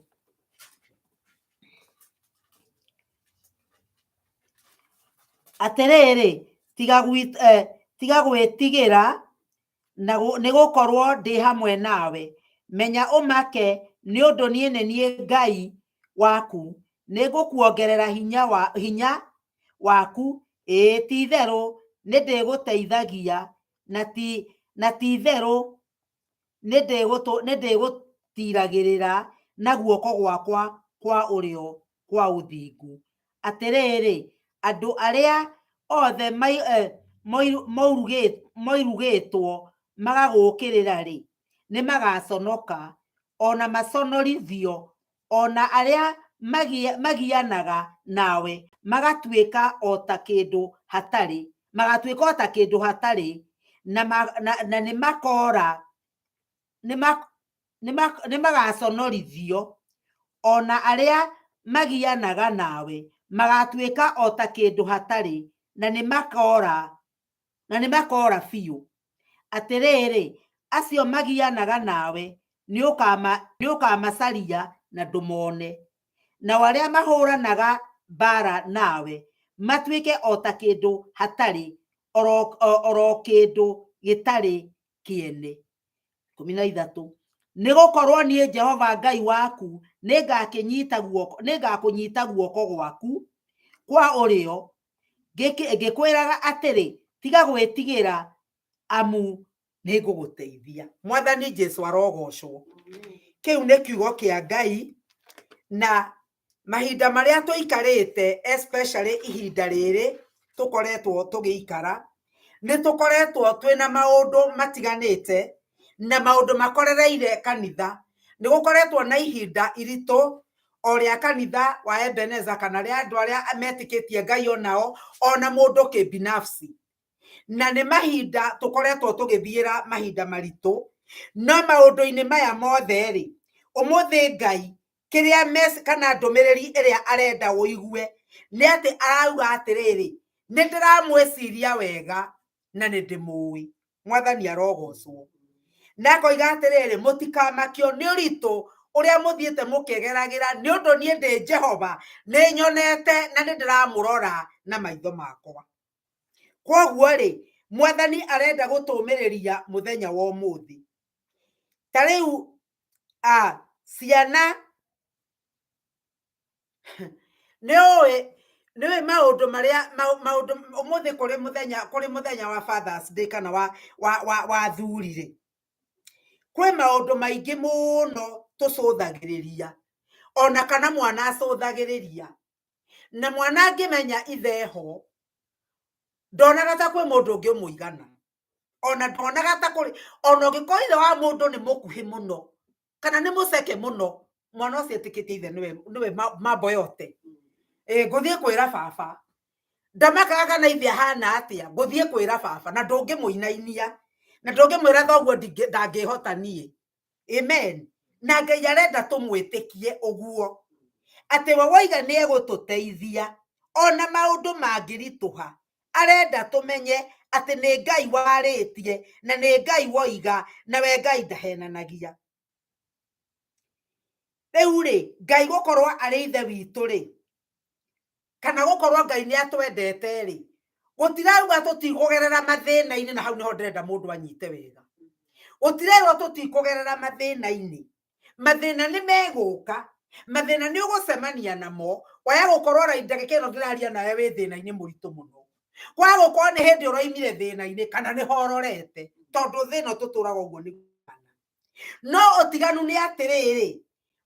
Atĩrĩrĩ, tiga gwĩtigĩra, nĩ gũkorwo ndĩ hamwe nawe. Menya ũmake, nĩ ũndũ niĩ nĩ niĩ Ngai waku. Nĩ ngũkuongerera hinya waku, ĩĩ ti-itherũ nĩndĩgũteithagia, na ti-itherũ nĩndĩgũtiiragĩrĩra na guoko gwakwa kwa ũrĩo kwa ũthingu. Atĩrĩrĩ, andũ arĩa othe moirugĩtwo magagũũkĩrĩra-rĩ, nĩmagaconoka, o na maconorithio, o na arĩa magianaga nawe magatuĩka o ta kĩndũ hatarĩ, magatuĩka o ta kĩndũ hatarĩ, na nĩmakora, nĩmagaconorithio, o na arĩa magianaga nawe magatuĩka o ta kĩndũ hatarĩ, na nĩmakora biũ. Atĩrĩrĩ, acio magianaga nawe nĩũkamacaria na ndũmone, nao arĩa mahũranaga mbara nawe matuĩke o ta kĩndũ hatarĩ oro kĩndũ gĩtarĩ kĩene. 13 nĩ gũkorwo niĩ Jehova Ngai waku nĩngakũnyita guoko gwaku kwa ũrĩo ngĩkwĩraga atĩrĩ, tiga gwĩtigĩra amu nĩ ngũgũteithia. Mwathani Jesu arogocwo. Kĩu nĩ kiugo kĩa Ngai, na mahinda marĩa tũikarĩte, especially ihinda rĩrĩ tũkoretwo tũgĩikara, nĩ tũkoretwo twĩna maũndũ matiganĩte na maũndũ makorereire kanitha. Nĩ gũkoretwo na ihinda iritũ o rĩa kanitha wa Ebeneza kana rĩa andũ arĩa metĩkĩtie Ngai onao, ona mũndũ kĩbinafsi. Na nĩ mahinda tũkoretwo tũgĩthiĩra mahinda maritũ, no maũndũ-inĩ maya mothe rĩ, ũmũthĩ Ngai kĩrĩa kana ndũmĩrĩri ĩrĩa arenda ũigue nĩ atĩ arauga atĩrĩrĩ, nĩ ndĩramwĩciria wega na nĩ ndĩmũĩ. Mwathani arogocwo. Na akoiga atĩrĩrĩ, mũtikamakio nĩ ũritũ ũrĩa mũthiĩte mũkĩgeragĩra, nĩ ũndũ niĩ ndĩ Jehova, nĩ nyonete na nĩ ndĩramũrora na maitho makwa. Kwoguo rĩ, Mwathani arenda gũtũmĩrĩria mũthenya wa ũmũthĩ. Ta rĩu ciana nĩ ũĩ maũndũ marĩa maũndũ ũmũthĩ kũrĩ mũthenya wa Father's Day kana wa athuri rĩ, kwĩ maũndũ maingĩ mũno tũcũthagĩrĩria, ona kana mwana acũthagĩrĩria. Na mwana angĩmenya ithe ho, ndonaga ta kwĩ mũndũ ũngĩ ũmũigana, ona ndonaga ta kũrĩ, ona ũngĩkorwo ithe wa mũndũ nĩ mũkuhĩ mũno kana nĩ mũceke mũno, mwana ũcio etĩkĩtie ithe nĩwe mambo yote. Ngũthiĩ kwĩra baba, ndamakaga kana ithe ahana atĩa, ngũthiĩ kwĩra baba, na ndũngĩmũinainia, na ndũngĩmwĩra thoguo ndangĩhota niĩ. Amen. Na Ngai arenda tũmwĩtĩkie ũguo, atĩ we woiga nĩ egũtũteithia ona maũndũ mangĩritũha. Arenda tũmenye atĩ nĩ Ngai warĩtie na nĩ Ngai woiga, na we Ngai ndahenanagia. Rĩu rĩ, Ngai gũkorwo arĩ ithe witũ rĩ, kana gũkorwo Ngai nĩ atwendete rĩ, gũtirauga tũtikũgerera mathĩna-inĩ, na hau nĩho ndĩrenda mũndũ anyite wega. Gũtirerwo tũtikũgerera mathĩna-inĩ. Mathĩna nĩ megũka, mathĩna nĩ ũgũcemania namo, waya gũkorwo ra ndagĩka ĩno ndĩraria nawe wĩ thĩna-inĩ mũritũ mũno. Kwaya gũkorwo nĩ hĩndĩ ũroimire thĩna-inĩ kana nĩ hororete, tondũ thĩna tũtũraga ũguo nĩ. No ũtiganu nĩ atĩrĩrĩ,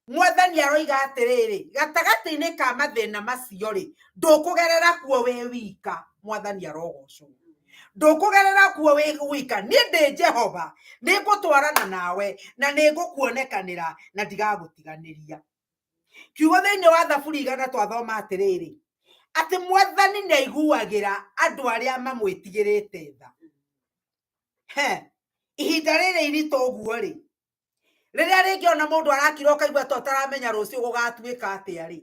Mwathani aroiga atĩrĩrĩ, gatagatĩ-inĩ ka mathĩna macio rĩ, ndũkũgerera kuo wĩ wika. Mwathani arogocwo. Ndũkũgerera kuo wĩ wika, niĩ ndĩ Jehova, nĩ ngũtwarana nawe na nĩ ngũkuonekanĩra na ndigagũtiganĩria. Kiugo thĩinĩ wa Thaburi 100 twathoma atĩrĩrĩ, atĩ Mwathani nĩ aiguagĩra andũ arĩa mamwĩtigĩrĩte tha. He, ihinda rĩrĩ iritũ ũguo rĩ, rĩrĩa rĩngĩ ona mũndũ arakira ũkaigua ta ũtaramenya rũciũ gũgatuĩka atĩa rĩ,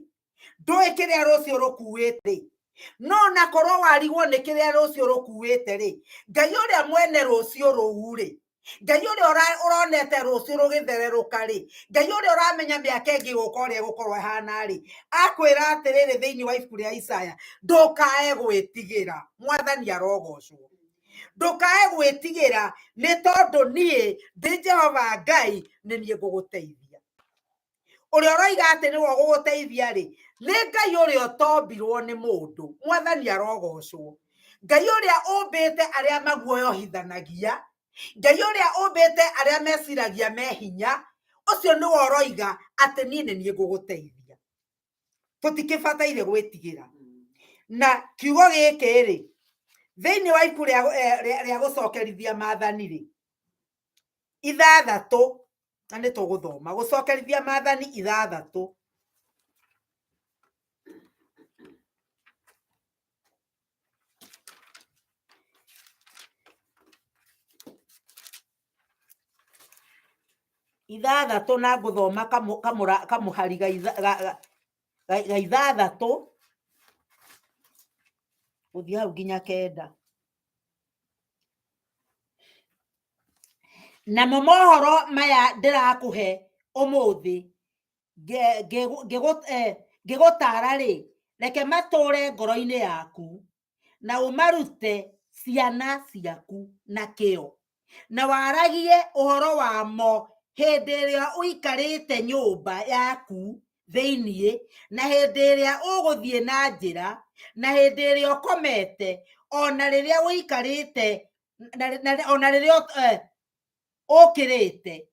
ndũĩ kĩrĩa rũciũ rũkuĩte rĩ, no ona korwo warigwo nĩ kĩrĩa rũciũ rũkuĩte rĩ, Ngai ũrĩa mwene rũciũ rũu rĩ, Ngai ũrĩa ũronete rũciũ rũgĩthererũka rĩ, Ngai ũrĩa ũramenya mĩaka ĩngĩ gũka ũrĩa ĩgũkorwo ĩhana rĩ, akwĩra atĩrĩrĩ thĩinĩ wa ibuku rĩa Isaya, ndũkae gwĩtigĩra. Mwathani arogocwo. Ndũkae gwĩtigĩra nĩ tondũ niĩ ndĩ Jehova Ngai nĩ niĩ ngũgũteithia. Ũrĩa ũroiga atĩ nĩwe ũgũgũteithia rĩ, nĩ Ngai ũrĩa ũtombirwo nĩ mũndũ. Mwathani arogocwo. Ngai ũrĩa ũmbĩte arĩa maguoyohithanagia, Ngai ũrĩa ũmbĩte arĩa meciragia me hinya, ũcio nĩwe ũroiga atĩ niĩ nĩ niĩ ngũgũteithia. Tũtikĩbataire gwĩtigĩra. Na kiugo gĩkĩ rĩ, thĩinĩ wa ibuku rĩa gũcokerithia maathani rĩ, 6, na nĩ tũgũthoma gũcokerithia maathani 6. 6 na ngũthoma kamũhari ga 6 gũthiĩ hau nginya 9. Namo mohoro maya ndĩrakũhe ũmũthĩ ngĩgũtara rĩ, Reke matũũre ngoro-inĩ yaku, na ũmarute ciana ciaku na kĩyo, na waragie ũhoro wamo hĩndĩ ĩrĩa ũikarĩte nyũmba yaku thĩinĩ, na hĩndĩ ĩrĩa ũgũthiĩ na njĩra, na hĩndĩ ĩrĩa ũkomete, ona rĩrĩa ũikarĩte, ona rĩrĩa ũkĩrĩte,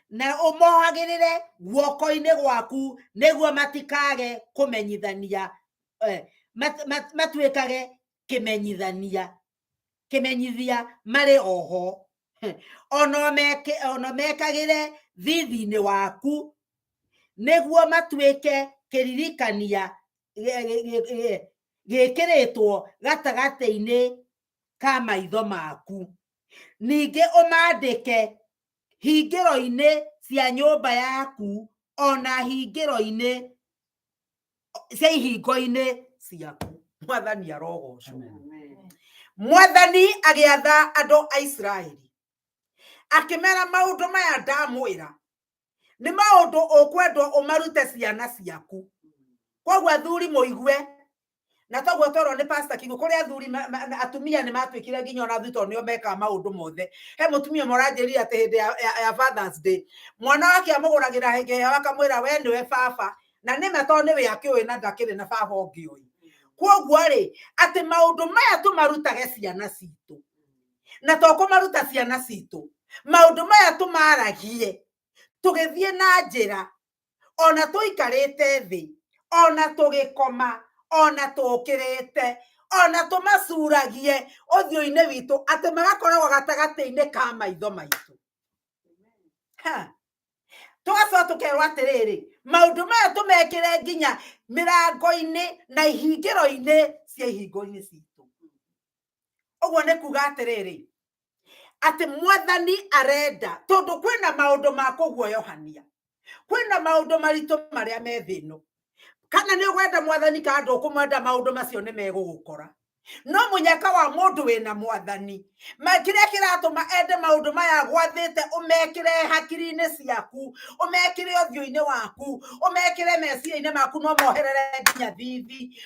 na ũmohagĩrĩre guoko-inĩ gwaku nĩguo matikage kũmenyithania, matuĩkage kĩmenyithania kĩmenyithia marĩ oho, ona mekagĩre thithi-inĩ waku nĩguo matuĩke kĩririkania gĩkĩrĩtwo gatagatĩ-inĩ ka maitho maku. Ningĩ ũmandĩke hingĩro-inĩ cia nyũmba yaku ona hingĩro-inĩ cia ihingo-inĩ ciaku. Mwathani arogocwo. Mwathani agĩatha andũ a Isiraeli akĩmera maũndũ maya ndamwĩra nĩ maũndũ ũkwendwo ũmarute ciana ciaku. Koguo athuri mũigue, na toguo twerwo nĩ Pastor Kigo, kũrĩ athuri atumia nĩ matuĩkire nginya ona athuri tondũ nĩo mekaga maũndũ mothe. He mũtumia ũmwe ũranjĩrire atĩ hĩndĩ ya Father's Day mwana wake amũgũragĩra kĩheo akamwĩra we nĩwe baba, na nĩma tondũ nĩwe akĩũĩ na ndakĩrĩ na baba ũngĩ ũĩ. Koguo rĩ, atĩ maũndũ maya tũmarutage ciana citũ, na to kũmaruta ciana citũ, maũndũ maya tũmaragie tũgĩthiĩ na njĩra, ona tũikarĩte thĩ, ona tũgĩkoma, ona tũkĩrĩte, ona tũmacuragie ũthiũ-inĩ witũ, atĩ magakoragwo gatagatĩ-inĩ ka maitho maitũ. Tũgacoka tũkerwo atĩrĩrĩ, maũndũ maya tũmekĩre nginya mĩrango-inĩ na ihingĩro-inĩ cia ihingo-inĩ citũ. Ũguo nĩ kuga atĩrĩrĩ, atĩ Mwathani arenda, tondũ kwĩna maũndũ ma kũguoyohania, kwĩna maũndũ maritũ marĩa me thĩ ĩno, kana nĩ ũkwenda Mwathani kana ndũkũmwenda, maũndũ macio nĩ megũgũkora. No mũnyaka wa mũndũ wĩna Mwathani, kĩrĩa kĩratũma ende maũndũ maya gwathĩte ũmekĩre hakiri-inĩ ciaku, ũmekĩre ũthiũ-inĩ waku, ũmekĩre meciria-inĩ maku, no moherere nginya thithi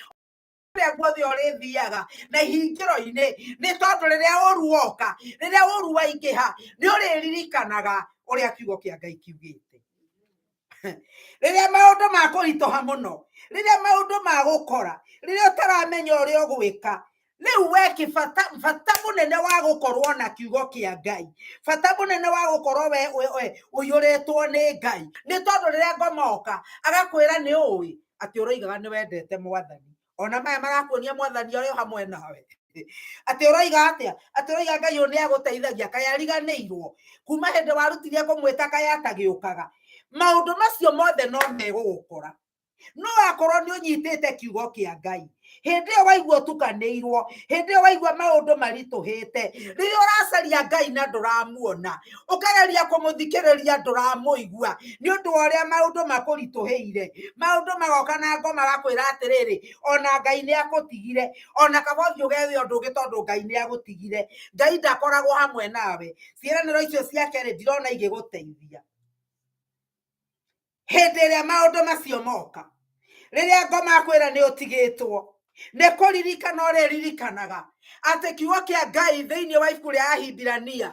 kũrĩa guothe ũrĩthiaga na ihingĩro-inĩ, nĩ tondũ rĩrĩa ũru woka, rĩrĩa ũru waingĩha, nĩ ũrĩririkanaga ũrĩa kiugo kĩa Ngai kiugĩte. Rĩrĩa maũndũ makũritũha mũno, rĩrĩa maũndũ magũkora, rĩrĩa ũtaramenya ũrĩa ũgwĩka, rĩu we kĩbata, bata mũnene wa gũkorwo na kiugo kĩa Ngai, bata mũnene wa gũkorwo we ũiyũrĩtwo nĩ Ngai, nĩ tondũ rĩrĩa ngoma oka agakwĩra nĩ ũĩ atĩ ũroigaga nĩ wendete Mwathani, ona maya marakuonia Mwathani ũrĩ o hamwe nawe. Atĩ ũroiga atĩa? Atĩ ũroiga Ngai ũyũ nĩ agũteithagia, kaĩ ariganĩirwo kuma hĩndĩ warutirie kũmwĩta, kaĩ atagĩũkaga. Maũndũ macio mothe no megũgũkora, no akorwo nĩ ũnyitĩte kiugo kĩa Ngai, hĩndĩ ĩyo waigua ũtukanĩirwo, hĩndĩ ĩyo waigua maũndũ maritũhĩte, rĩrĩa ũracaria Ngai na ndũramuona, ũkageria kũmũthikĩrĩria ndũramũigua, nĩ ũndũ wa ũrĩa maũndũ makũritũhĩire, maũndũ magoka na ngoma agakwĩra atĩrĩrĩ, ona Ngai nĩ akũtigire, ona kaba ũthiĩ ũgethe ũndũ ũngĩ tondũ Ngai nĩ agũtigire. Ngai ndakoragwo hamwe nawe. Ciĩranĩro icio ciake rĩ, ndirona igĩgũteithia. Hĩndĩ ĩrĩa maũndũ macio moka, rĩrĩa ngoma akwĩra nĩ ũtigĩtwo, nĩ kũririkana ũrĩririkanaga atĩ kiugo kĩa Ngai thĩinĩ wa ibuku rĩa Ahibirania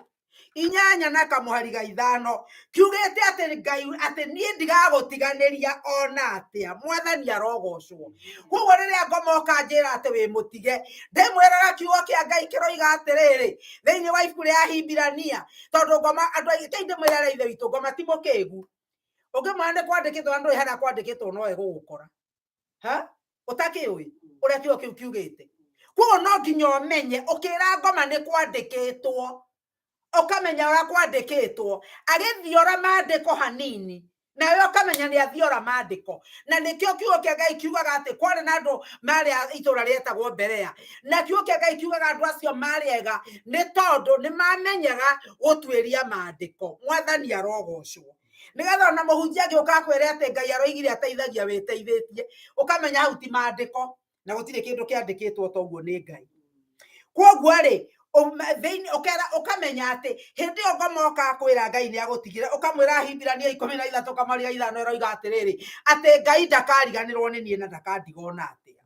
8 na kamũhari ga 5 kiugĩte atĩ Ngai atĩ niĩ ndigagũtiganĩria ona atĩa. Mwathani arogocwo. Koguo rĩrĩa ngoma oka njĩra atĩ wĩ mũtige, ndĩmwĩraga kiugo kĩa Ngai kĩroiga atĩrĩrĩ thĩinĩ wa ibuku rĩa Ahibirania, tondũ ngoma andũ aingĩ kĩu ndĩmwĩra ithe witũ, ngoma ti mũkĩgu. Ũngĩmwĩra nĩ kwandĩkĩtwo na ndũĩ harĩa kwandĩkĩtwo, no egũgũkora. Ha? Ũtakĩũĩ ũrĩa kiugo kĩu kiugĩte. Koguo no nginya ũmenye ũkĩra ngoma nĩ kwandĩkĩtwo, ũkamenya ũrĩa kwandĩkĩtwo, agĩthiora maandĩko hanini, nawe ũkamenya nĩ athiora maandĩko. Na nĩkĩo kiugo kĩa Ngai kiugaga atĩ kwarĩ na andũ marĩ a itũũra rĩetagwo Berea, na kiugo kĩa Ngai kiugaga andũ acio marĩ ega nĩ tondũ nĩ mamenyaga gũtuĩria maandĩko. Mwathani arogocwo. Nĩgetha ona mũhunjia angĩũka akwĩre atĩ Ngai aroigire ateithagia wĩteithĩtie, ũkamenya hau ti maandĩko na gũtirĩ kĩndũ kĩandĩkĩtwo ta ũguo nĩ Ngai. Koguo rĩ, Thĩinĩ ũkera ũkamenya atĩ hĩndĩ ĩyo ngoma ũkakwĩra Ngai nĩ agũtigire, ũkamwĩra Ahibirania 13 kamaria 5 ĩroiga atĩrĩrĩ, atĩ Ngai ndakariganĩrwo nĩ niĩ na ndakandiga ona atĩa.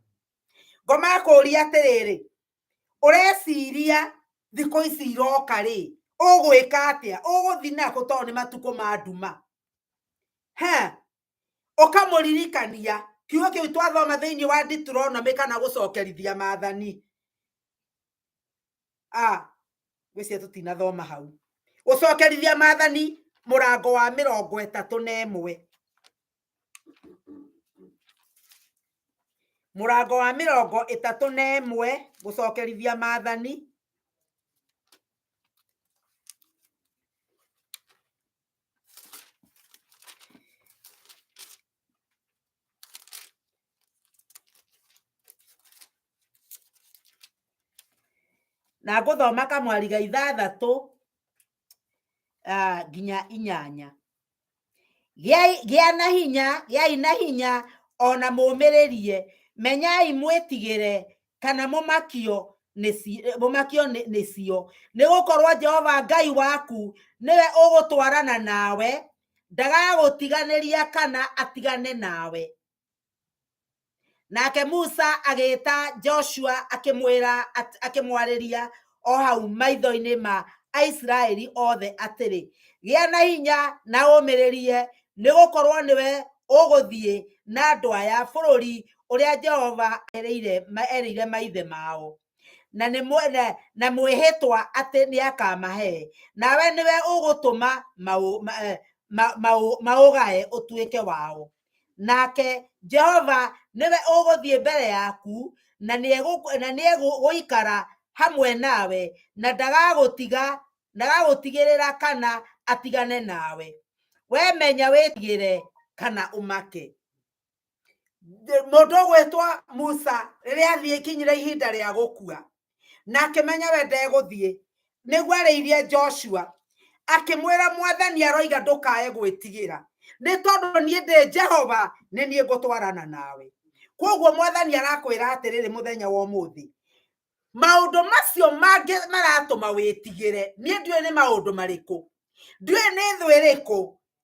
Ngoma akũria atĩrĩrĩ, ũreciria thikũ ici iroka rĩ, ũgwĩka atĩa? Ũgũthiĩ nakũ tondũ nĩ matukũ ma nduma? He, ũkamũririkania kiugo kĩu twathoma thĩinĩ wa Deuteronomy kana gũcokerithia maathani. Ngwĩciria tũtinathoma hau. Gũcokerithia maathani mũrango wa 31. Mũrango wa 31 gũcokerithia maathani. Na ngũthoma kamwari ga 6 nginya 8. Gĩa na hinya, gĩai na hinya ona mũmĩrĩrie, menyai mwĩtigĩre kana mũmakio nĩcio, nĩgũkorwo Jehova Ngai waku nĩwe ũgũtwarana nawe, ndagagũtiganĩria kana atigane nawe. Nake Musa agĩĩta Joshua akĩmwĩra akĩmwarĩria o hau maitho-inĩ ma Aisiraeli othe atĩrĩ, gĩa na hinya na ũmĩrĩrie, nĩgũkorwo nĩwe ũgũthiĩ na andũ aya bũrũri ũrĩa Jehova erĩire maithe mao, na na mwĩhĩtwa atĩ nĩakamahe, nawe nĩwe ũgũtũma maũgae ũtuĩke wao. Nake Jehova nĩwe ũgũthiĩ mbere yaku, na nĩegũikara hamwe nawe, na ndagagũtigĩrĩra kana atigane nawe. We menya wĩtigĩre kana ũmake. Mũndũ ũgwĩtwo Musa rĩrĩa athiĩ kinyire ihinda rĩa gũkua, na akĩmenya we ndegũthiĩ, nĩguo arĩirie Joshua akĩmwĩra, mwathani aroiga ndũkae gwĩtigĩra, nĩ tondũ niĩ ndĩ Jehova, nĩ niĩ ngũtwarana nawe. Koguo mwathani arakwĩra atĩrĩrĩ mũthenya wa ũmũthĩ, maũndũ macio mangĩ maratũma wĩtigĩre, niĩ ndiũĩ nĩ maũndũ marĩkũ, ndiũĩ nĩ thũ ĩrĩkũ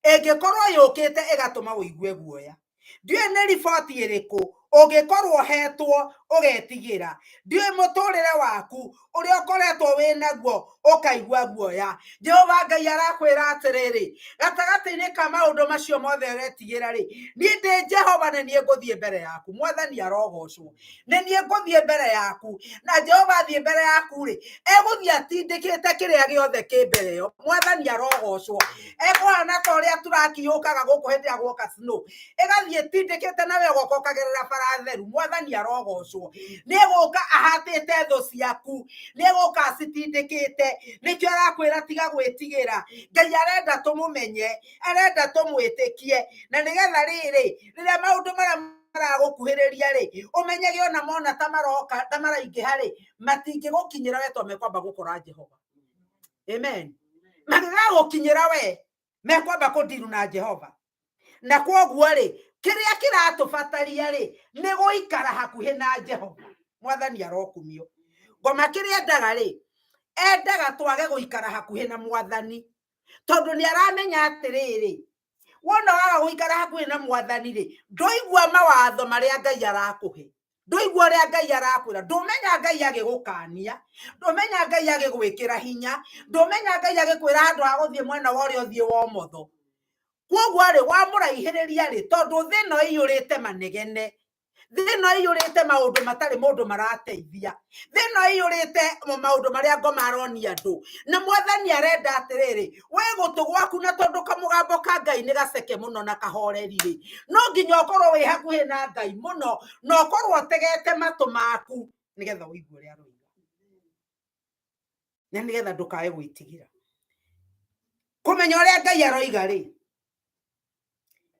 ĩngĩkorwo yũkĩte ĩgatũma ũigue guoya, ndiũĩ nĩ riboti ĩrĩkũ ũngĩkorwo ũhetwo ũgetigĩra, ndiũĩ mũtũrĩre waku ũrĩa ũkoretwo wĩ naguo ũkaigua guoya. Jehova Ngai arakwĩra atĩrĩrĩ, gatagatĩ-inĩ ka maũndũ macio mothe ũretigĩra rĩ, niĩ ndĩ Jehova na niĩ ngũthiĩ mbere yaku. Mwathani arogocwo, nĩ niĩ ngũthiĩ mbere yaku. Na Jehova athiĩ mbere yaku rĩ, egũthiĩ atindĩkĩte kĩrĩa gĩothe kĩ mbere ĩyo. Mwathani arogocwo. Ekũhana ta ũrĩa turaki yũkaga gũkũ hĩndĩ ĩrĩa guoka snow, ĩgathiĩ ĩtindĩkĩte nawe ũgoka ũkagerera bara theru. Mwathani arogocwo. Nĩ egũka ahatĩte thũ ciaku, nĩ egũka acitindĩkĩte. Nĩkĩo arakwĩra tiga gwĩtigĩra. Ngai arenda tũmũmenye, arenda tũmwĩtĩkie, na nĩgetha rĩrĩ, rĩrĩa maũndũ marĩa maragũkuhĩrĩria rĩ, ũmenyage ona mona ta maroka, ta maraingĩha rĩ, matingĩgũkinyĩra we tondũ mekwamba gũkora Jehova. Amen. Mangĩgagũkinyĩra we, mekwamba kũndiru na Jehova. Na kwoguo rĩ, kĩrĩa kĩratũbataria rĩ, nĩ gũikara hakuhĩ na Jehova. Mwathani arokumio. Ngoma kĩrĩa endaga rĩ, endaga twage gũikara hakuhĩ na mwathani, tondũ nĩ aramenya atĩrĩrĩ, wona waga gũikara hakuhĩ na mwathani rĩ, ndũigua mawatho marĩa Ngai arakũhe, ndũigua ũrĩa Ngai arakwĩra, ndũmenya Ngai agĩgũkania, ndũmenya Ngai agĩgwĩkĩra hinya, ndũmenya Ngai agĩkwĩra handũ ha gũthiĩ mwena wa ũrĩa ũthiĩ wa ũmotho. Kwoguo rĩ, wamũraihĩrĩria rĩ, tondũ thĩ ĩno ĩiyũrĩte manegene, thĩ ĩno ĩiyũrĩte maũndũ matarĩ mũndũ marateithia, thĩ ĩno ĩiyũrĩte maũndũ marĩa ngoma aronia andũ. Na mwathani arenda atĩrĩrĩ, we gũtũ gwaku, na tondũ kamũgambo ka Ngai nĩ gaceke mũno na kahoreri rĩ, no nginya ũkorwo wĩ hakuhĩ na Ngai mũno, na ũkorwo ũtegete matũ maku nĩgetha ũigue ũrĩa aroiga, na nĩgetha ndũkae gwĩtigĩra. Kũmenya ũrĩa Ngai aroiga rĩ,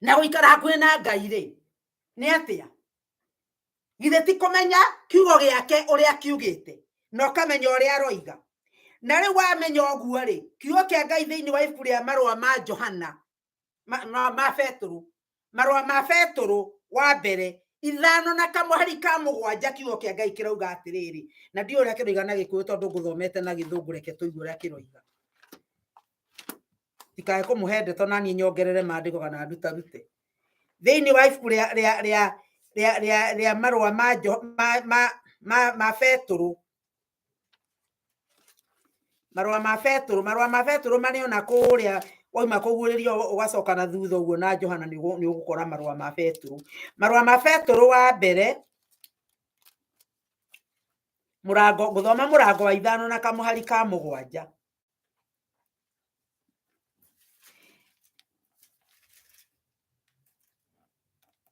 na gũikara hakuhĩ na Ngai rĩ, nĩ atĩa? Githĩ ti kũmenya kiugo gĩake ũrĩa kiugĩte, na ũkamenya ũrĩa aroiga? Na rĩu wamenya ũguo rĩ, kiugo kĩa Ngai thĩinĩ wa ibuku rĩa marũa ma Johana, ma Petũrũ, marũa ma Petũrũ wa mbere Ithano na kamũhari ka mũgwanja kiugo kĩa Ngai kĩrauga atĩrĩrĩ, na ndiũĩ ũrĩa kĩroiga na Gĩkũyũ tondũ ngũthomete na Gĩthũngũ, reke tũigue ũrĩa kĩroiga. Ndikae kũmũhe ndeto na niĩ nyongerere maandĩko kana ndutarute. Thĩinĩ wa ibuku rĩa rĩa rĩa rĩa rĩa rĩa marũa ma ma ma ma ma Betũrũ, marũa ma Betũrũ, marũa ma Betũrũ marĩ ona kũrĩa wauma kũguũrĩrio ũgacoka na thutha ũguo na Johana nĩ ũgũkora marũa ma Betũrũ. Marũa ma Betũrũ wa mbere mũrango, ngũthoma mũrango wa ithano na kamũhari ka mũgwanja.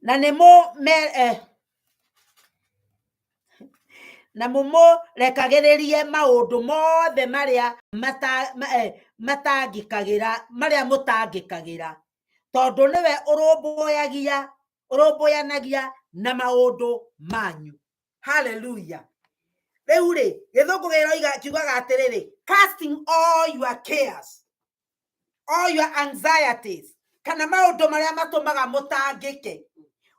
Na nĩ mũ me na mũmũrekagĩrĩrie maũndũ mothe marĩa matangĩkagĩra, marĩa mũtangĩkagĩra, tondũ nĩwe ũrũmbũyagia, ũrũmbũyanagia na maũndũ manyu. Hallelujah. Rĩu rĩ, Gĩthũngũ kĩroiga, kiugaga atĩrĩrĩ, casting all your cares, all your anxieties, kana maũndũ marĩa matũmaga mũtangĩke,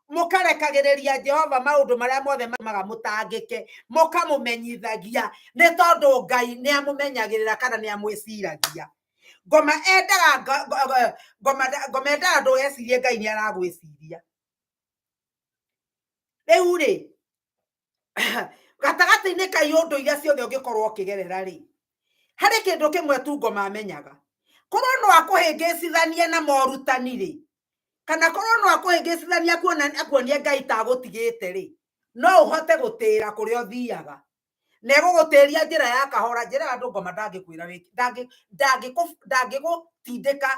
mũkarekagĩrĩria Jehova maũndũ marĩa mothe matũmaga mũtangĩke, mũkamũmenyithagia, nĩ tondũ Ngai nĩ amũmenyagĩrĩra kana nĩ amwĩciragia. Ngoma endaga ngoma ngoma endaga ndũgecirie Ngai nĩ aragwĩciria. Rĩu rĩ, gatagatĩ-inĩ ka iũndũ iria ciothe ũngĩkorwo ũkĩgerera rĩ, harĩ kĩndũ kĩmwe tu ngoma amenyaga. Korwo no akũhĩngĩcithanie na morutani rĩ, kana korwo no akũhĩngĩcithanie akuonie Ngai ta agũtigĩte rĩ, no ũhote gũtĩra kũrĩa ũthiaga. Na ĩgũgũtĩria njĩra ya kahora, njĩra ya andũ ngoma ndangĩkwĩra wĩke, ndangĩgũtindĩka,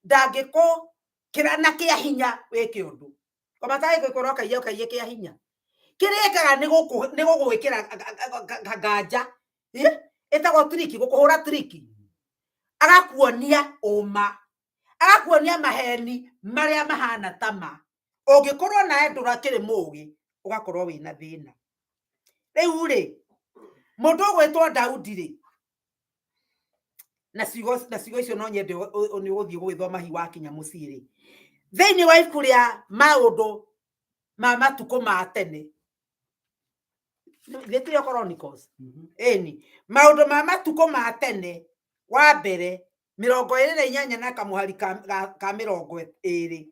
ndangĩkũkĩra na kĩa hinya wĩke ũndũ. Ngoma tangĩkwĩra ũkaiye, ũkaiye kĩa hinya. Kĩrĩa ĩkaga nĩ gũgwĩkĩra nganja, ĩtagwo triki, gũkũhũra triki. Agakuonia ũma, agakuonia maheni marĩa mahana ta ma. Ũngĩkorwo nawe ndũrakĩrĩ mũgĩ, ũgakorwo wĩna thĩna. Rĩu rĩ, mũndũ ũgwĩtwo Daudi rĩ, na ciugo na ciugo icio no nyende nĩ ũgũthiĩ gũgĩthoma hihi wakinya mũciĩ rĩ. Thĩinĩ wa ibuku rĩa maũndũ ma matukũ ma tene, gĩtĩo Chronicles, ĩni, maũndũ ma matukũ ma tene wa mbere 28 na kamũhari ka 20.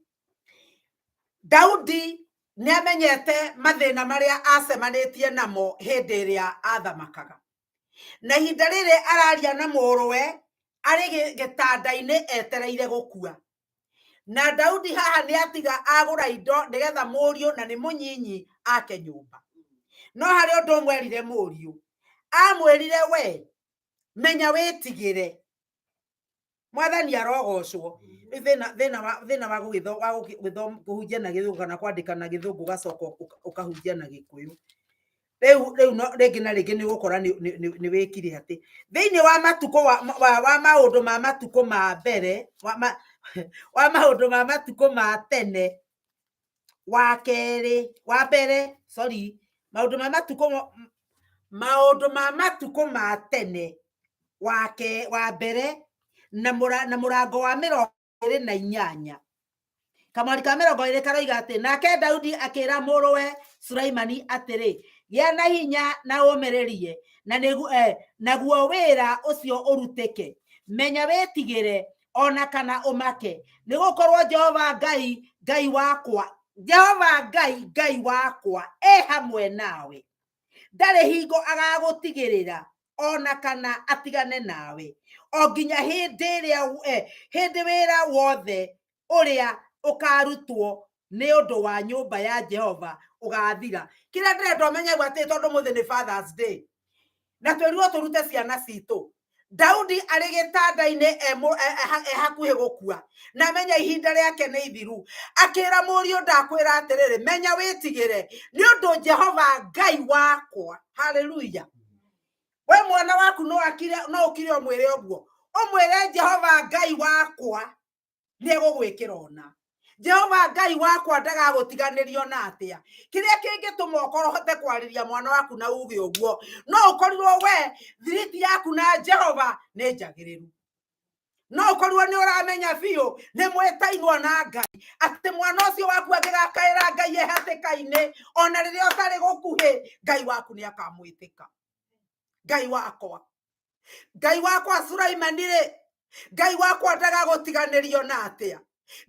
Daudi nĩ amenyete mathĩna marĩa acemanĩtie namo hĩndĩ ĩrĩa athamakaga. Na ihinda rĩrĩ araria na mũrũwe arĩ gĩtanda-inĩ etereire gũkua. Na Daudi haha nĩ atiga agũra indo nĩgetha mũriũ, na nĩ mũnyinyi, ake nyũmba. No harĩ ũndũ ũmwe erire mũriũ. Amwĩrire, we menya wĩtigĩre. Mwathani arogocwo. Rĩu thĩna wa thĩna wa gũgĩtho wa gũgĩtho kũhunjia na Gĩthũngũ kana kwandĩka na Gĩthũngũ ũgacoka ũkahunjia na Gĩkũyũ. Rĩu rĩu no rĩngĩ na rĩngĩ nĩ ũgũkora nĩ wĩkire atĩ thĩinĩ wa matukũ wa wa wa maũndũ ma matukũ ma mbere wa ma wa maũndũ ma matukũ ma tene wa kerĩ wa mbere, sorry, maũndũ ma matukũ maũndũ ma matukũ ma tene wa ke wa mbere na mũra na mũrango wa 28 kamwari ka 20 karoiga atĩ, nake Daudi akĩra mũrũwe Sulaimani atĩrĩ, gĩa na hinya na ũmĩrĩrie, na nĩguo naguo wĩra ũcio ũrutĩke. Menya wĩtigĩre ona kana ũmake, nĩ gũkorwo Jehova Ngai Ngai wakwa, Jehova Ngai Ngai wakwa e hamwe nawe. Ndarĩ hingo agagũtigĩrĩra ona kana atigane nawe, o nginya hĩndĩ ĩrĩa hĩndĩ wĩra wothe ũrĩa ũkarutwo nĩ ũndũ wa nyũmba ya Jehova ũgathira. Kĩrĩa ndĩrenda ũmenye atĩ tondũ mũthĩ nĩ Father's Day, na twĩrirwo tũrute ciana citũ. Daudi arĩ gĩtanda-inĩ e hakuhĩ gũkua, na amenya ihinda rĩake nĩ ithiru, akĩra mũriũ, ndakwĩra atĩrĩrĩ, menya wĩtigĩre, nĩ ũndũ Jehova Ngai wakwa. Haleluya. We mwana waku no akire, no ũkire ũmwĩre ũguo, ũmwĩre Jehova Ngai wakwa nĩ egũgwĩkĩra ũna. Jehova Ngai wakwa ndagagũtiganĩria ona atĩa. Kĩrĩa kĩngĩtũma ũkorwo ũhote kwarĩria mwana waku na uge ũguo, no ũkorirwo we thiriti yaku na Jehova nĩ njagĩrĩru. No ũkorirwo nĩ ũramenya biũ nĩ mwĩtainwo na Ngai atĩ mwana ũcio waku angĩgakaĩra Ngai e hatĩka-inĩ ona rĩrĩa ũtarĩ gũkuhĩ, Ngai waku nĩ akamwĩtĩka. Ngai wakwa, Ngai wakwa Suraimani rĩ, Ngai wakwa ndagagũtiganĩrio na atĩa?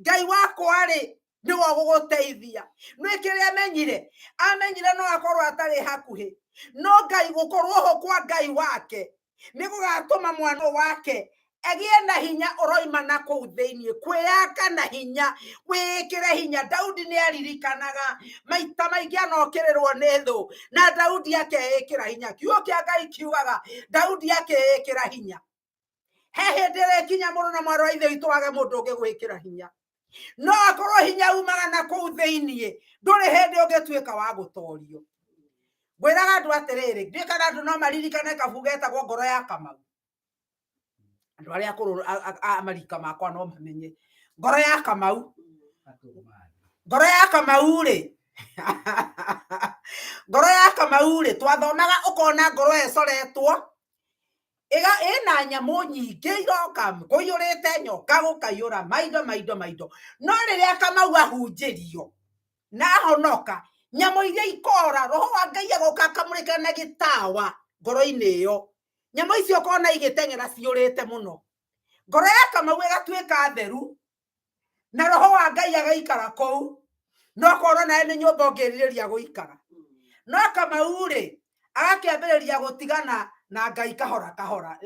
Ngai wakwa rĩ, nĩwe ũgũgũteithia. Nĩ kĩrĩa amenyire, amenyire no akorwo atarĩ hakuhĩ, no Ngai gũkorwo ho kwa Ngai wake nĩ gũgatũma mwana wake agĩe na hinya ũroima na kũu thĩinĩ, kwĩyaka na hinya, wĩĩkĩre hinya. Daudi nĩ aririkanaga maita maingĩ anokĩrĩrwo nĩ thũ, na Daudi akeĩkĩra hinya. Kiugo kĩa Ngai kiugaga Daudi akeĩkĩra hinya. He hĩndĩ ĩrĩkinya mũrũ na mwarĩ wa ithe witũ wage mũndũ ũngĩ gwĩkĩra hinya, no akorwo hinya umaga na kũu thĩinĩ, ndũrĩ hĩndĩ ũngĩtuĩka wa gũtorio. Ngwĩraga andũ atĩrĩrĩ, ndiũĩ kana andũ no maririkane kabuku getagwo Ngoro ya Kamau. Andũ arĩa akũrũ a marika makwa no mamenye Ngoro ya Kamau. Ngoro ya Kamau rĩ, Ngoro ya Kamau rĩ, twathomaga ũkona ngoro ĩcoretwo ĩga ĩna nyamũ nyingĩ iroka, kũiyũrĩte nyoka, gũkaiyũra maindo maindo maindo. No rĩrĩa Kamau ahunjĩrio na ahonoka, nyamũ iria ikora, roho wa Ngai agoka akamũrĩka na gĩtawa ngoro-inĩ ĩyo, nyamũ icio ũkona igĩteng'era ciũrĩte mũno. Ngoro ya Kamau ĩgatuĩka theru na roho wa Ngai agaikara kũu, no korwo nawe nĩ nyũmba ũngĩrirĩria gũikara. No Kamau rĩ, agakĩambĩrĩria gũtigana na Ngai kahora kahora.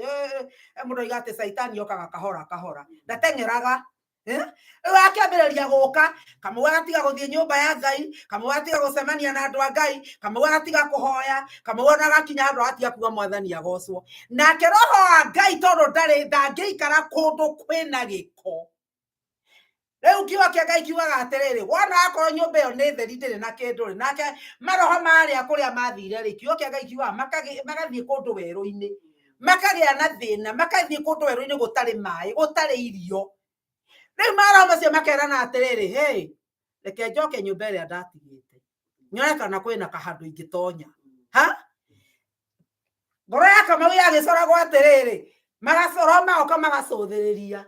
Mũndũ oiga atĩ caitani okaga kahora kahora, ndateng'eraga. Rĩu akĩambĩrĩria gũka, Kamau agatiga gũthiĩ nyũmba ya Ngai, Kamau agatiga gũcemania na andũ a Ngai, Kamau agatiga kũhoya, Kamau ona agakinya handũ agatiga kuga Mwathani agocwo. Nake roho wa Ngai tondũ ndarĩ ndangĩikara kũndũ kwĩna gĩko. Rĩu kiugo kĩa Ngai kiugaga atĩrĩrĩ, wona akorwo nyũmba ĩyo nĩ theri ndĩrĩ na kĩndũ rĩ, nake maroho marĩa kũrĩa mathire rĩ, kiugo kĩa Ngai kiugaga magathiĩ kũndũ werũ-inĩ, makagĩa na thĩna, magathiĩ kũndũ werũ-inĩ gũtarĩ maĩ, gũtarĩ irio. Rĩu maroho macio makerana atĩrĩrĩ, hey, reke njoke nyũmba ĩrĩa ndatigĩte, nyone kana kwĩna kahandũ ingĩtonya. Ha? Ngoro ya Kamau yagĩcoragwo atĩrĩrĩ, magacoro magoka magacũthĩrĩria,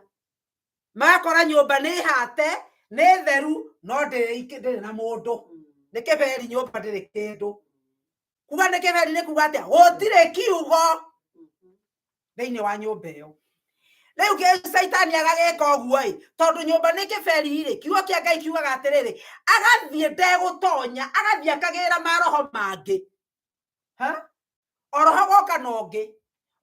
magakora nyũmba nĩ hate, nĩ theru, no ndĩrĩ na mũndũ. Nĩ kĩberi nyũmba ndĩrĩ kĩndũ. Kuga nĩ kĩberi nĩ kuga atĩa? Gũtirĩ kiugo thĩinĩ wa nyũmba ĩyo. Rĩu caitani agagĩka ũguo ĩ, tondũ nyũmba nĩ kĩberi rĩ, kiugo kĩa Ngai kiugaga atĩrĩrĩ, agathiĩ ndegũtonya, agathiĩ akagĩra maroho mangĩ. Ha? Oroho goka na ũngĩ,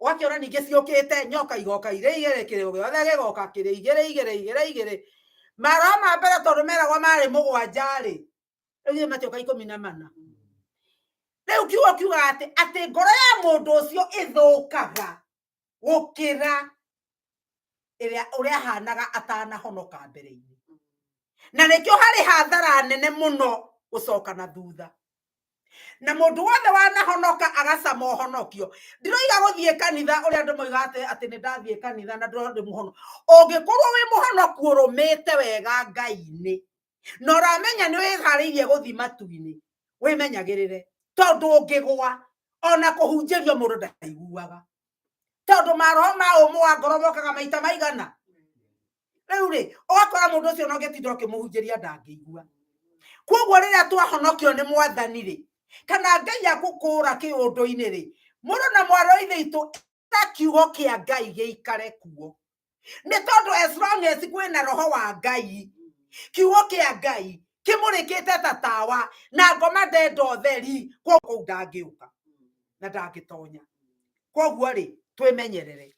ũgakĩona ningĩ ciũkĩte nyoka igoka irĩ igĩrĩ, kĩrĩgo gĩothe gĩgoka kĩrĩ igĩrĩ igĩrĩ igĩrĩ igĩrĩ. Maroho ma mbere tondũ meragwo marĩ mũgwanja rĩ, rĩu githĩ matioka 14. Rĩu kiugo kiugaga atĩ ngoro ya mũndũ ũcio ĩthũkaga gũkĩra ĩrĩa ũrĩa ahanaga atanahonoka mbere-inĩ. Na nĩkĩo harĩ hathara nene mũno gũcoka na thutha. Na mũndũ wothe wanahonoka agacama ũhonokio. Ndiroiga gũthiĩ kanitha ũrĩa andũ moigaga atĩ nĩ ndathiĩ kanitha na ndĩ mũhono. Ũngĩkorwo wĩ mũhonoku ũrũmĩte wega Ngai-inĩ, na ũramenya nĩ wĩharĩirie gũthiĩ matu-inĩ, wĩmenyagĩrĩre, tondũ ũngĩgwa ona kũhunjĩrio mũndũ ndaiguaga, tondũ maroho ma ũmũ wa ngoro mokaga maita maigana. Rĩu rĩ, ũgakora mũndũ ũcio no ũngĩtinda ũkĩmũhunjĩria ndangĩigua. Koguo rĩrĩa twahonokio nĩ Mwathani rĩ, kana Ngai akũkũra kĩũndũ-inĩ rĩ, mũndũ na mwarĩ wa ithe witũ, ĩra kiugo kĩa Ngai gĩikare kuo. Nĩ tondũ as long as kwĩna roho wa Ngai, kiugo kĩa Ngai kĩmũrĩkĩte ta tawa, na ngoma ndenda ũtheri, koguo kũu ndangĩũka na ndangĩtonya. Koguo rĩ, twĩmenyerere.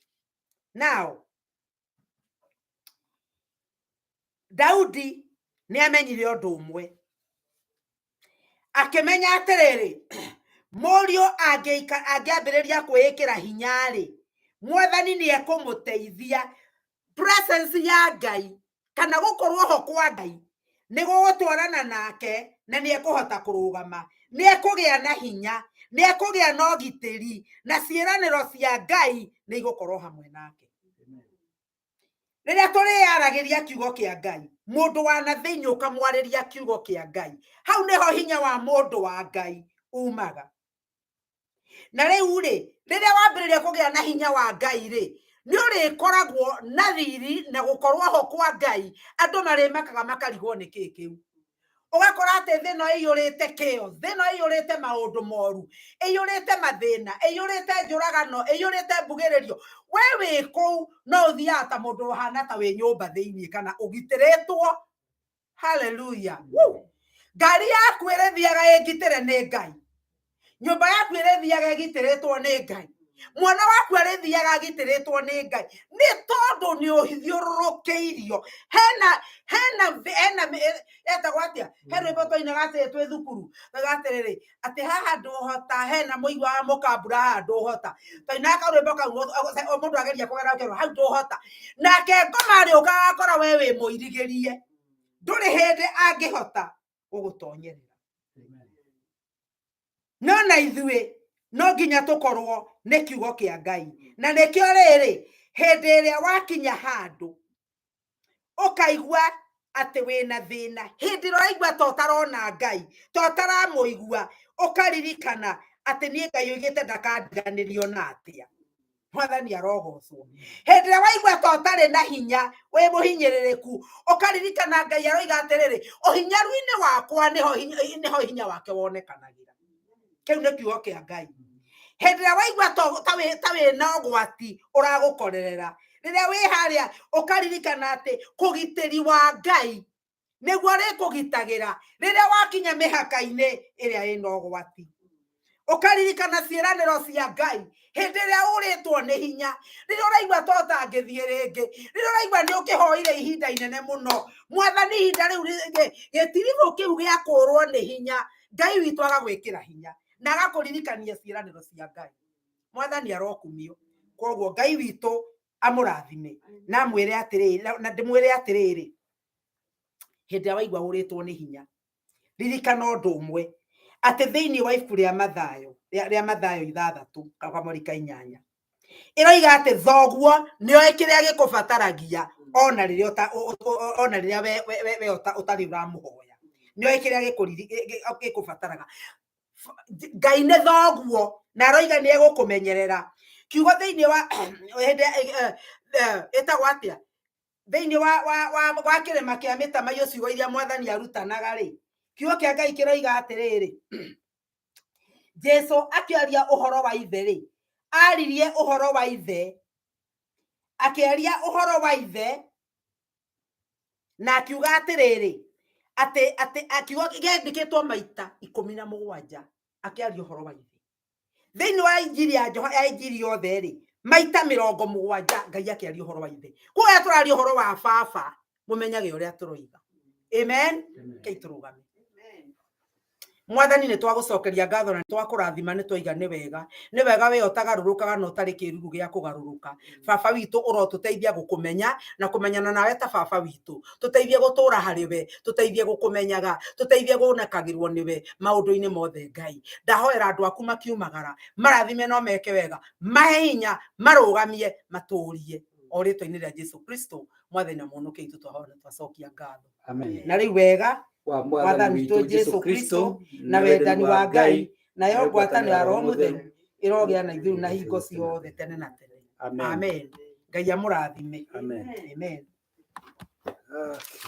Now, Daudi nĩ amenyire ũndũ ũmwe, akĩmenya atĩrĩrĩ, mũriũ angĩambĩrĩria kwĩĩkĩra hinya rĩ, Mwathani nĩ ekũmũteithia. Presence ya Ngai kana gũkorwo ho kwa Ngai nĩ gũgũtwarana nake, na nĩ ekũhota kũrũgama, nĩ ekũgĩa na hinya, nĩ ekũgĩa na ũgitĩri, na ciĩranĩro cia Ngai nĩ igũkorwo hamwe nake. Rĩrĩa tũrĩaragĩria kiugo kĩa Ngai, mũndũ wa na thĩinĩ ũkamwarĩria kiugo kĩa Ngai, hau nĩho hinya wa mũndũ wa Ngai umaga. Na rĩu rĩ, rĩrĩa wambĩrĩria kũgĩa na hinya wa Ngai rĩ, Nĩ ũrĩkoragwo na riri na gũkorwo ho kwa Ngai, andũ marĩmakaga makarigwo nĩ kĩ kĩu. Ũgakora atĩ thĩ ĩno ĩiyũrĩte chaos, thĩ ĩno ĩiyũrĩte maũndũ moru, ĩiyũrĩte mathĩna, ĩiyũrĩte njũragano, ĩiyũrĩte mbugĩrĩrio. We wĩ kũu no ũthiaga ta mũndũ ũhana ta wĩ nyũmba thĩinĩ kana ũgitĩrĩtwo. Haleluya. Ngari yaku ĩrĩthiaga ĩngitĩre nĩ Ngai, nyũmba yaku ĩrĩthiaga ĩgitĩrĩtwo nĩ Ngai, mwana waku arĩthiaga agitĩrĩtwo nĩ Ngai, nĩ tondũ nĩ ũthiũrũrũkĩirio. Hena hena hena etagwo atĩa, he rwĩmbo twainaga atĩ twĩ thukuru twainaga atĩrĩrĩ, atĩ haha ndũhota, hena mũigua wa mũkambura haha ndũhota. Twainaga karwĩmbo kau, o mũndũ ageria kũgera ũkerwo hau ndũhota, nake ngoma arĩũka agakora we wĩ mũirigĩrie, ndũrĩ hĩndĩ angĩhota gũgũtonyerera. No na ithuĩ no nginya tũkorwo nĩ kiugo kĩa Ngai, na nĩkĩo rĩrĩ, hĩndĩ ĩrĩa wakinya handũ ũkaigua atĩ wĩna thĩna, hĩndĩ ĩrĩa ũraigua ta ũtarona Ngai, ta ũtaramũigua, ũkaririkana atĩ niĩ Ngai oigĩte ndakandiganĩrio na atĩa. Mwathani arogocwo. Hĩndĩ ĩrĩa waigua ta ũtarĩ na hinya, wĩ mũhinyĩrĩrĩku, ũkaririkana Ngai aroiga atĩrĩrĩ, ũhinyaru-inĩ wakwa nĩho hinya wake wonekanagĩra. Kĩu nĩ kiugo kĩa Ngai. Hĩndĩ ĩrĩa waigua ta wĩ na ũgwati ũragũkorerera, rĩrĩa wĩ harĩa ũkaririkana atĩ kũgitĩri wa Ngai nĩguo rĩkũgitagĩra rĩrĩa wakinya mĩhaka-inĩ ĩrĩa ĩna ũgwati. Ũkaririkana ciĩranĩro cia Ngai hĩndĩ ĩrĩa ũrĩtwo nĩ hinya, rĩrĩa ũraigua ta ũtangĩthiĩ rĩngĩ, rĩrĩa ũraigua nĩ ũkĩhoire ihinda inene mũno, Mwathani ihinda rĩu gĩtiribũ kĩu gĩa kũrwo nĩ hinya, Ngai witũ agagwĩkĩra hinya na agakũririkania ciĩranĩro cia Ngai. Mwathani arokumio. Koguo Ngai witũ amũrathime na amwĩre atĩrĩrĩ, na ndĩmwĩre atĩrĩrĩ, hĩndĩ ĩrĩa waigua ũrĩtwo nĩ hinya, ririkana ũndũ ũmwe, atĩ thĩinĩ wa ibuku rĩa Mathayo, rĩa Mathayo 6 kamweri ka 8, ĩroiga atĩ thoguo nĩoĩ kĩrĩa gĩkũbataragia ona rĩrĩa ona rĩrĩa we ũtarĩ ũramũhoya, nĩoĩ kĩrĩa gĩkũbataraga. Ngai nĩ thoguo na aroiga nĩ egũkũmenyerera. Kiugo thĩinĩ wa hĩndĩ ĩtagwo atĩa, thĩinĩ wa kĩrĩma kĩa mĩtamaiyũ, ciugo iria Mwathani arutanaga rĩ, kiugo kĩa Ngai kĩroiga atĩrĩrĩ, Jesu akĩaria ũhoro wa ithe rĩ, aririe ũhoro wa ithe, akĩaria ũhoro wa ithe na akiuga atĩrĩrĩ, atĩ akiuga kĩandĩkĩtwo maita 17 akĩaria ũhoro wa ithe. Thĩinĩ wa Injiri ya Johana, ya Injiri yothe rĩ, maita 70 Ngai akĩaria ũhoro wa ithe. Koguo rĩrĩa tũraria ũhoro wa baba, mũmenyage ũrĩa tũroiga. Amen. Kei tũrũgame. Mwathani, nĩ twagũcokeria ngatho na twakũrathima, nĩ twaiga nĩ wega, nĩ wega we ũtagarũrũkaga na ũtarĩ kĩruru gĩa kũgarũrũka. Baba witũ, ũrotũteithia gũkũmenya na kũmenyana nawe ta baba witũ, tũteithie gũtũra harĩ we, tũteithie gũkũmenyaga, tũteithie gũnakagĩrwo nĩwe maũndũ-inĩ mothe. Ngai, ndahoera andũ aku makiumagara, marathime no meke wega, mahe hinya, marũgamie, matũrie, o rĩtwa-inĩ rĩa Jesu Kristo Mwathani na Mũhonokia witũ, twahoya na twacokia ngatho. Amen. Na rĩu wega wa Mwathani witũ Jesu Kristo na wendani wa Ngai nayo ngwatanĩro ya Roho Mũtheru ĩrogĩa na ithuĩ na hingo ciothe tene na tene. Amen. Amen. Ngai amũrathime. Amen. Amen. Okay.